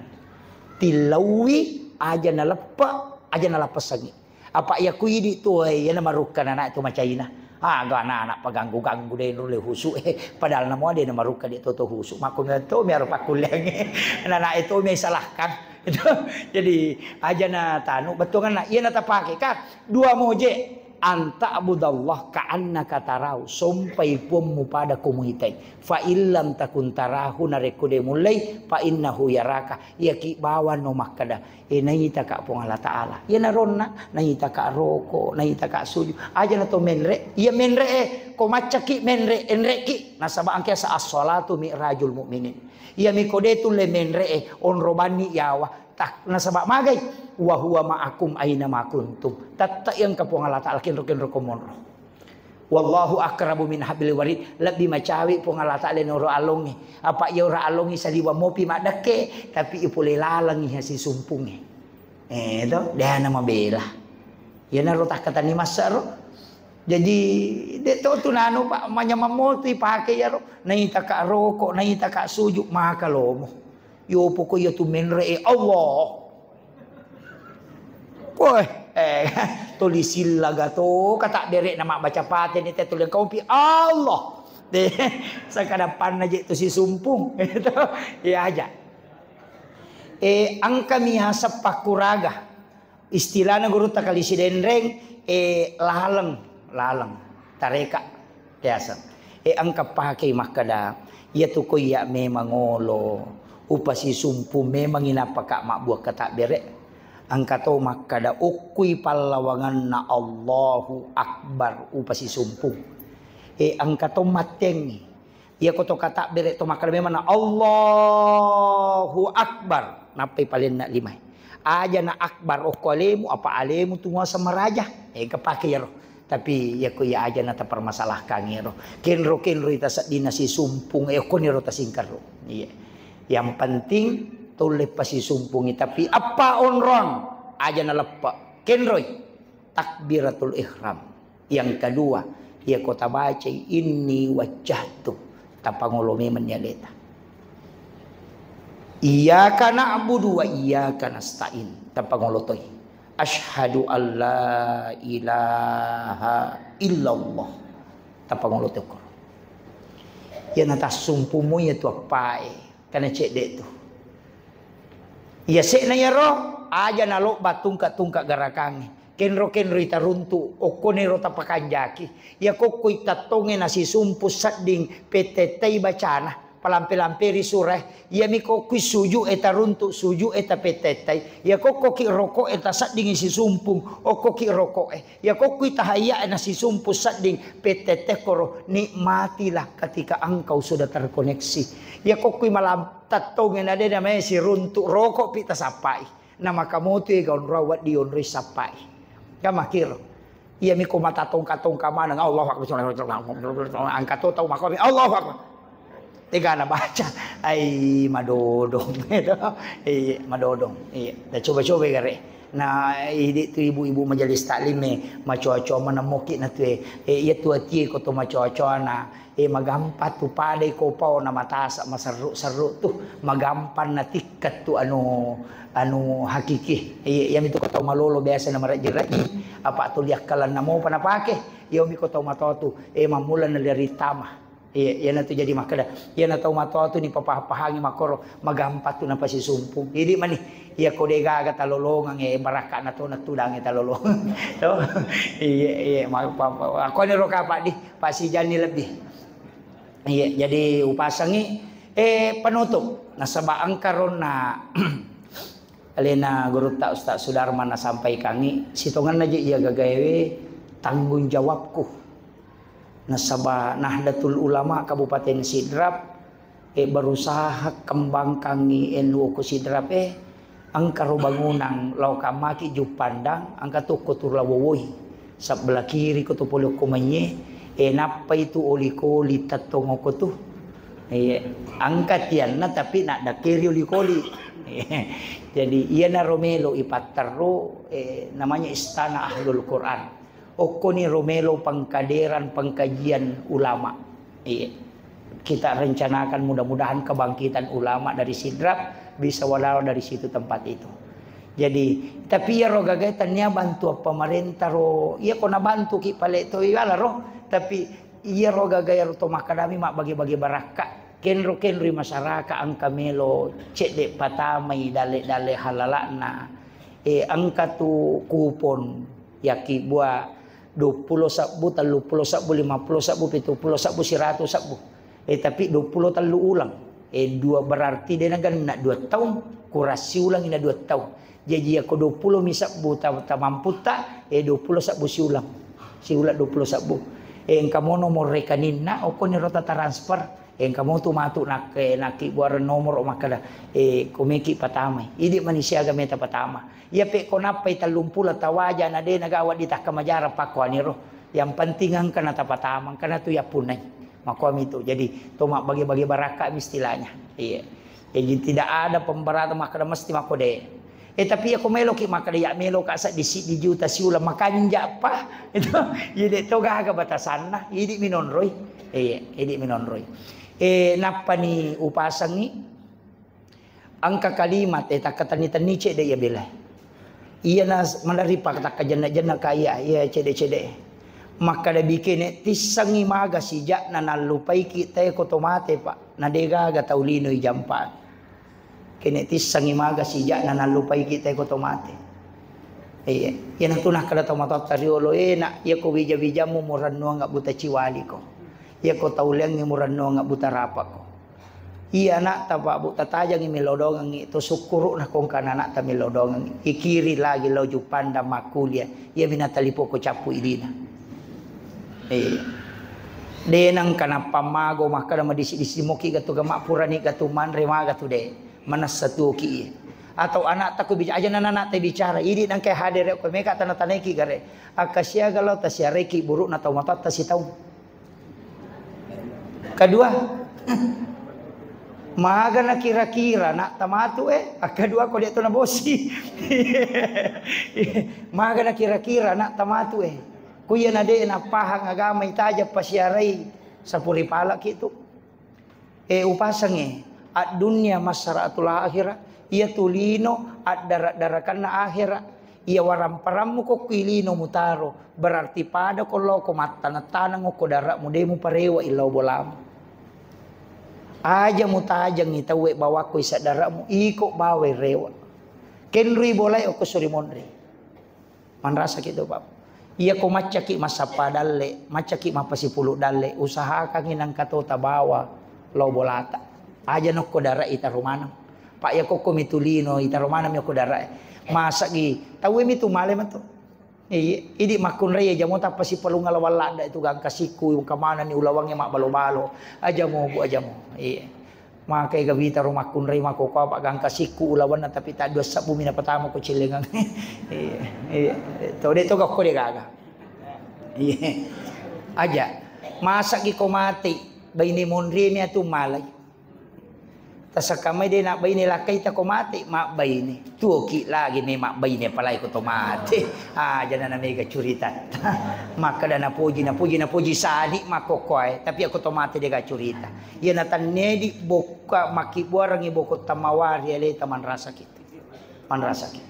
Tillaui aja naleppe, aja nalappessengngi. Apa iya ku idi tu, eh, iyana marukka nana tu macaina. Ah, ga anak-anak paganggu-ganggu de nulle husu, eh. Padahal namo de na marukka de toto husu. Makko to miaro pakkulleangnge. Nana itu mi salahkan. Jadi aja na tanu bettuanna iya na tapake ka dua moje. An ta'budallah ka'annaka tarahu, sompai Puammu pada ko muitai. Fa illam takun tarahu, narekko de mullei, fa innahu yaraka, iyaki bawang no makkeda, e, naitaka Puang Allah Ta'ala. Iyanaronna, naitaka roko, naitaka sujud. Aja na to menre, iya menre e, ko maccaki menre, enreki. Nasaba engka sa as-salatu mi'rajul mu'minin. Iya mi ko de tulle menre e, onro banni yawa. Tak, nasaba magai, wa huwa ma'akum aina ma kuntum. Tette engka Puang Allah Ta'ala kenro-kenro ko monro. Wallahu aqrabu min hablil warid. Lebbi macawe Puang Allah Ta'ala noro alongnge. Apa iya ora alongnge saliwa mopi maddekke, tapi ipole lalengngi hasi sumpungnge. Eh, to, dena mabela. Iyanaro takkatani massaro. Jadi, de to tu nanu, Pak, manyamang motu ipake iyaro. Naitaka roko, naitaka sujud, maka lomo. Yo poko iya tu menre e Allah. Woi, eh, tuli sillaga to, kata bere na mabbaca pate ni te tuli engka umpi Allah. De, sakadapanna je tu sisumpung. Iya aja. Eh, engka mi aseng pakkuraga. Istilahna gurutta kali Sidenreng, eh, laleng, laleng, tareka, biasa. Eh, engka pakei makkeda, iya tu ko iya memang olo, upasisumpu memang inapaka mabbua katabbere. Engka to makkeda, okkui pallawanganna Allahu Akbar, upasisumpu. Eh, engka to mattengngi. Iyako to katabbere to makkeda memang na Allahu Akbar, nappai palenna limae. Aja na akbar okko alemu, apa alemu tu muaseng maraja. Engka pake iyaro. Tapi iyako iya aja na tapermasalahkan iyaro. Kenro-kenro ita seddina sisumpung, eh, okko niro tasingkarro. Iya. Yang penting tulle pasisumpungi, tapi apa onrong aja na leppe. Kenroi. Takbiratul ihram. Yang kedua, iyako tabacai inni wajjahtu, tapangolo memang ni aleta. Iyyaka na'budu wa iyyaka nasta'in, tapangolo toi. Asyhadu an la ilaha illallah, tapangolo toi koro. Iya natassumpumu iya tu appae, kana cedde tu. Iya se'na iyaro, Aja nalobba tungka-tungka garakangnge. Kenro-kenroi taruntu, okkoniro tapakanjaki. Iya kokkoi tattongnge nasisumpu sedding pettettai bacana, palampe-lamperi surae. Iyami kokkoi suju'e taruntu, suju'e tapettettai. Iya kokkoki roko'e taseddingi sisumpung, okkoki roko'e. Iya kokkoi tahayya'e nasisumpu sedding pettettekkoro, nikmatilah ketika engkau sudah terkoneksi. Iya kokkoi malam tattongnge nade namae siruntu, roko'pi tasappai. Namakamotu e gaunrau wedding onroi sappai. Kan makkiro. Iyami ko mata tongka-tongka maneng, Allahu Akbar. Engka to tau makomi, Allahu Akbar. Tegana baca. Ai madodong. Iya, madodong. Iya, da coba-coba gare. Nah, idi tu ibu-ibu majelis taklim e, macoa-coa manemmoki na tu e. Eh, iya tu atie ko to macoa-coa na. Eh, magampang tu padai ko pao na matasa maserru-serru tu, magampang natikka tu anu, anu hakiki. Iya, iyami tu ko tau malolo biasa na marejji-rejji, apa tu liakkalanna mopa napake. Iyami ko tau matoa tu, eh, mammula na liari tama. Iya, iyana tu jadi makkeda, iyana tau matoa tu ni papahang-pahangi makkoro, magampang tu napasisumpung. Idi mani, iya ko de gaga talolongeng, eh, barakkana to natudangi talolongeng. To? Iya, iya, ma-, pa-, pa-, aku ni ro kapa di. Pasijanni lebbi. Iya, jadi upasangi, eh, penutup. Nasaba engka ronna alena gurutta Ustaz Sudarman nasampaikangi, sitongenna je iya gagaewe tanggung jawabku. Nasaba Nahdlatul Ulama Kabupaten Sidrap, eh, berusaha kembangkangi N U O ko Sidrap, eh, Engka ro bangunang lao kammaki Juppandang, engka tokko tu lao wowoi. Sebelah kiri ko tu pole ko manye, eh, nappai tu oli-koli tettong oko tu. Iya, engka tianna tapi naddakkeri oli-koli. Jadi iyana ro melo ipatterru, eh, namanya Istana Ahlul Quran. Okkoni ro melo pengkaderan pengkajian ulama. Iya. Kita rencanakan mudah-mudahan kebangkitan ulama dari Sidrap bisa walao dari situ tempat itu. Jadi, tapi iyaro gagae tania bantuan pemerintah ro, iya ko nabantuki pale to iwala ro, tapi iyaro gagae ro to makkadami mabbagi-bagi barakka. Kenro-kenroi masyarakat engka melo cedde patamai dalle-dalle halalakna. Eh, engka tu kupon. Yakkibua duappulo sebbu, telluppulo sebbu, limappulo sebbu, pituppulo sebbu, siratu sebbu. Eh, tapi duappulo tellu uleng. Eh, dua berarti de nagenna dua taung, kurang siulang ina dua taung. Jaji, yako duappulo mi sebbu ta-, tamamputta, eh, duappulo sebbu siulang. Siulang duappulo sebbu. Eh, engka mono mo rekeninna, okko ni rota transfer. Engka motu matu nak-, eh, nakkibbuareng nomoro makkeda, eh, komeki patamai. Idi mani siaga meta patama. Iya pe ko nappai tellumpulo tawaja na de nagawa di takka majara pakkoaniro. Yang penting engka na tapatama, engka na tu yappunnai. Makkoami tu. Jadi, to mabbage-bage barakka mi istilahnya. Iya. Jadi tidak ada pemberatan makkeda mesti makko de. Eh, tapi iya ko meloki makkeda, iya meloka seddi-siddi juta siuleng makanja pa. Itu, iya de to gaga batasanna, idi minonroi. Iya, idi minonroi. Eh, nappani upasengi engka kalimat, eh, takkatenni-tenni cedde iya bela. Iya na s-, maderri pa takkajenna-jenna ka iya, iya cedde-cedde. Makkeda bikene tissengi maga sijakna nallupaiki tae ko to mate, Pak. Na de gaga tau lino ijampa. Kene tissengi maga sijakna nallupaiki tae ko to mate. Iya, iyanatu nakkeda tau matoatta riolo, eh, nak, iya ko wija-wijammu murennuang abbuta ciwaliko. Iya ko tau leangngi murennuang abbuta rapako. Iya anakta, Pak, Bu, tatajangi melodongengi to sukkuru'na ko engkana anakta melodongengi. Ikiri lagi lao Juppandang makkulia. Iyami natalipoko cappu idina. Eh. De nengka nappa mago makkeda madisi-disi moki gatu gama purani gatu manre magatu de. Manessa tuoki iya. Atau anakta ko bicara, aja nana anakta bicara. Idi nengka hadere ko meka tana-tanaiki gare. Akka siaga lao tasiaraiki burukna tau matoatta sitaung. Kedua, magana kira-kira nak tamatu eh, kedua ko dia tu nabosi. Magana kira-kira nak tamatu eh. Ku iya na de na pahang agama itaja pasiarai sapuri pala kitu. Eh, upasange, ad-dunya masra'atul akhirah, iya tu lino addara-darakanna akhirah. Iya waramparammu ko kui lino mutaro, berarti pada ko lao ko mattana-tanang ko dara'mu de muparewa illau bolamu. Aja mutajangi tauwe bawakko isa dara'mu, iko bawai rewa. Kenrui bolae okko suri monri. Manrasaki tu, Pak. Iya ko maccaki massappa dalle, maccaki mappasipulu dalle, usahakangi nangka to tabawa lao bolata. Aja nokko dara itaro maneng. Pak, iya kokko mitulino itaro maneng mi okko dara. Masagi tauwe mitu male matu. Iya, idi makkunrai aja mo tappa sipalunga lawang ladda itu gangka sikku, engka manenni ulawangnge mabbalo-balo. Aja mo, Bu, aja mo. Iya. Makai gawita ro makkunrai mako ko apa gangka sikku ulawanna tapi tak dua sebbu mina pertama ko cilengang. Iya, iya. To de to gakko de gaga. Iya. Aja. Masagi ko mati, baine monri mi atu malai. Tasakka mai de nak baine lakkai ta ko mate, mabbaine. Tuoki lagi me mabbaine apalagi ko to mate. Ah, jana na mega curita. Makkeda napoji, napoji, napoji sadi makkokkoe, tapi ako to mate de ga curita. Iya natannedi bokka makkibuarangi boko tamawari aleta manrasaki. Manrasaki.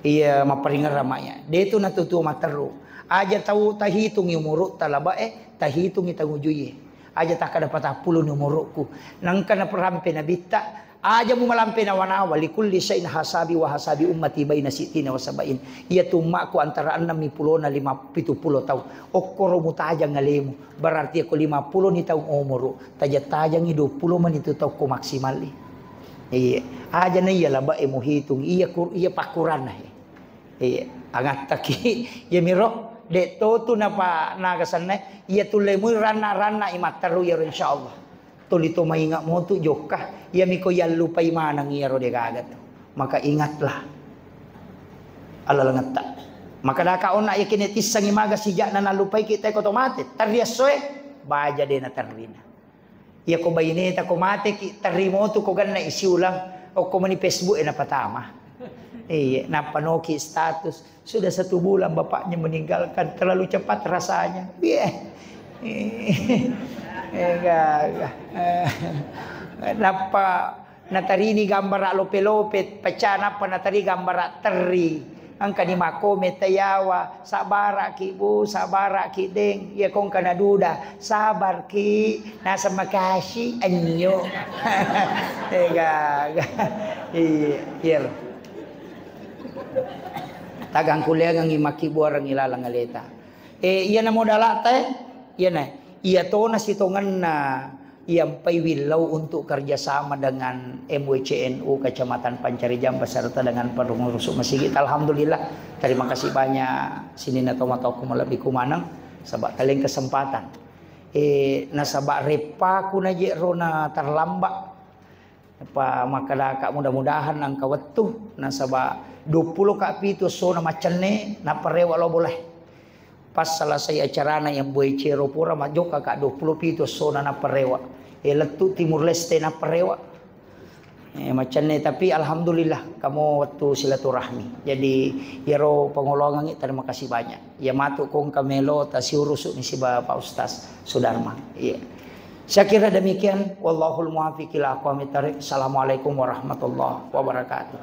Iya mapparingerra maya. De tu natutu materru. Aja tau tahitungi umuru talabae, tahitungi tangujuie. Aja takkada patappulo ni umurukku. Nangka naperampe nabitta, aja mu malampe nawa-nawa, likulli syai'in hasabi wa hasabi ummati baina sittina wa sabain. Iya tu ummaku antara enam mi pulona lima, pitu pulo taung. Okkoro mutajang alemu. Berarti ko lima pulo ni taung umuru, taja-tajangi dua pulo mani tu taung ko maksimalli. Iya. Aja na iya labae muhitung, iya kur-, iya pakkuranna he. Iya, angattaki. Iya miro, de to tu napa naga sanna, iya tulle mui ranna-ranna i matteru iyaro insyaallah. Tuli to mainga motu jokka, iya miko yallupai maneng iyaro de gaga tu. Maka ingatlah. Alalengetta. Maka daka onna yakini tissangi maga sijakna nallupai kita ko to mate. Terri essoe, baja de na terrina. Iya ko baineta ko mateki, terri motu ko ganna isi ulang, okko mani Facebook e napatama. Iya, nappa noki status, "Sudah satu bulan bapaknya meninggalkan, terlalu cepat rasanya." Iya. Eh, gaga. Eh, nappa natarini gambara lope-lope, pecah nappa natari gambara terri. Engkani makkome tayawa, "Sabaraki, Bu, sabaraki, Deng." Iya kongka naduda, "Sabarki, naseng makasi, anyo." Eh, gaga. Iya, iya. Tagang kuliangengi makkibuarengi laleng aleta. Eh, iya na modalata, eh? Iya na. Iya tona sitongenna Iya mpai willau untuk kerjasama dengan M W C N U Kecamatan Pancarijang beserta dengan pengurus masjid. Alhamdulillah, terima kasih banyak sininna tomatoakku malebbiku maneng, saba' taleng kesempatan. Eh, nasaba' reppaku naje' rona terlambat. Apa makkedaka mudah-mudahan nangka wettu, nasaba' duappulo ka pitu essona maccenne, nappa rewe' lao bolae. Pas selesai acarana yang boe cero pura majokka ka duappulo pitu essona nappa rewe'. Eh, lettu Timur Leste nappa rewe'. Eh, maccenne, tapi alhamdulillah, kamo wettu silaturahmi. Jadi, iyaro pangoloangengngi, terima kasih banyak. Iya matu kongka melo tasiurusu' ni siba Pak Ustaz Sudarma. Iya. Saya kira demikian. Wallahul muwaffiq ila aqwamit thariq. Assalamualaikum warahmatullahi wabarakatuh.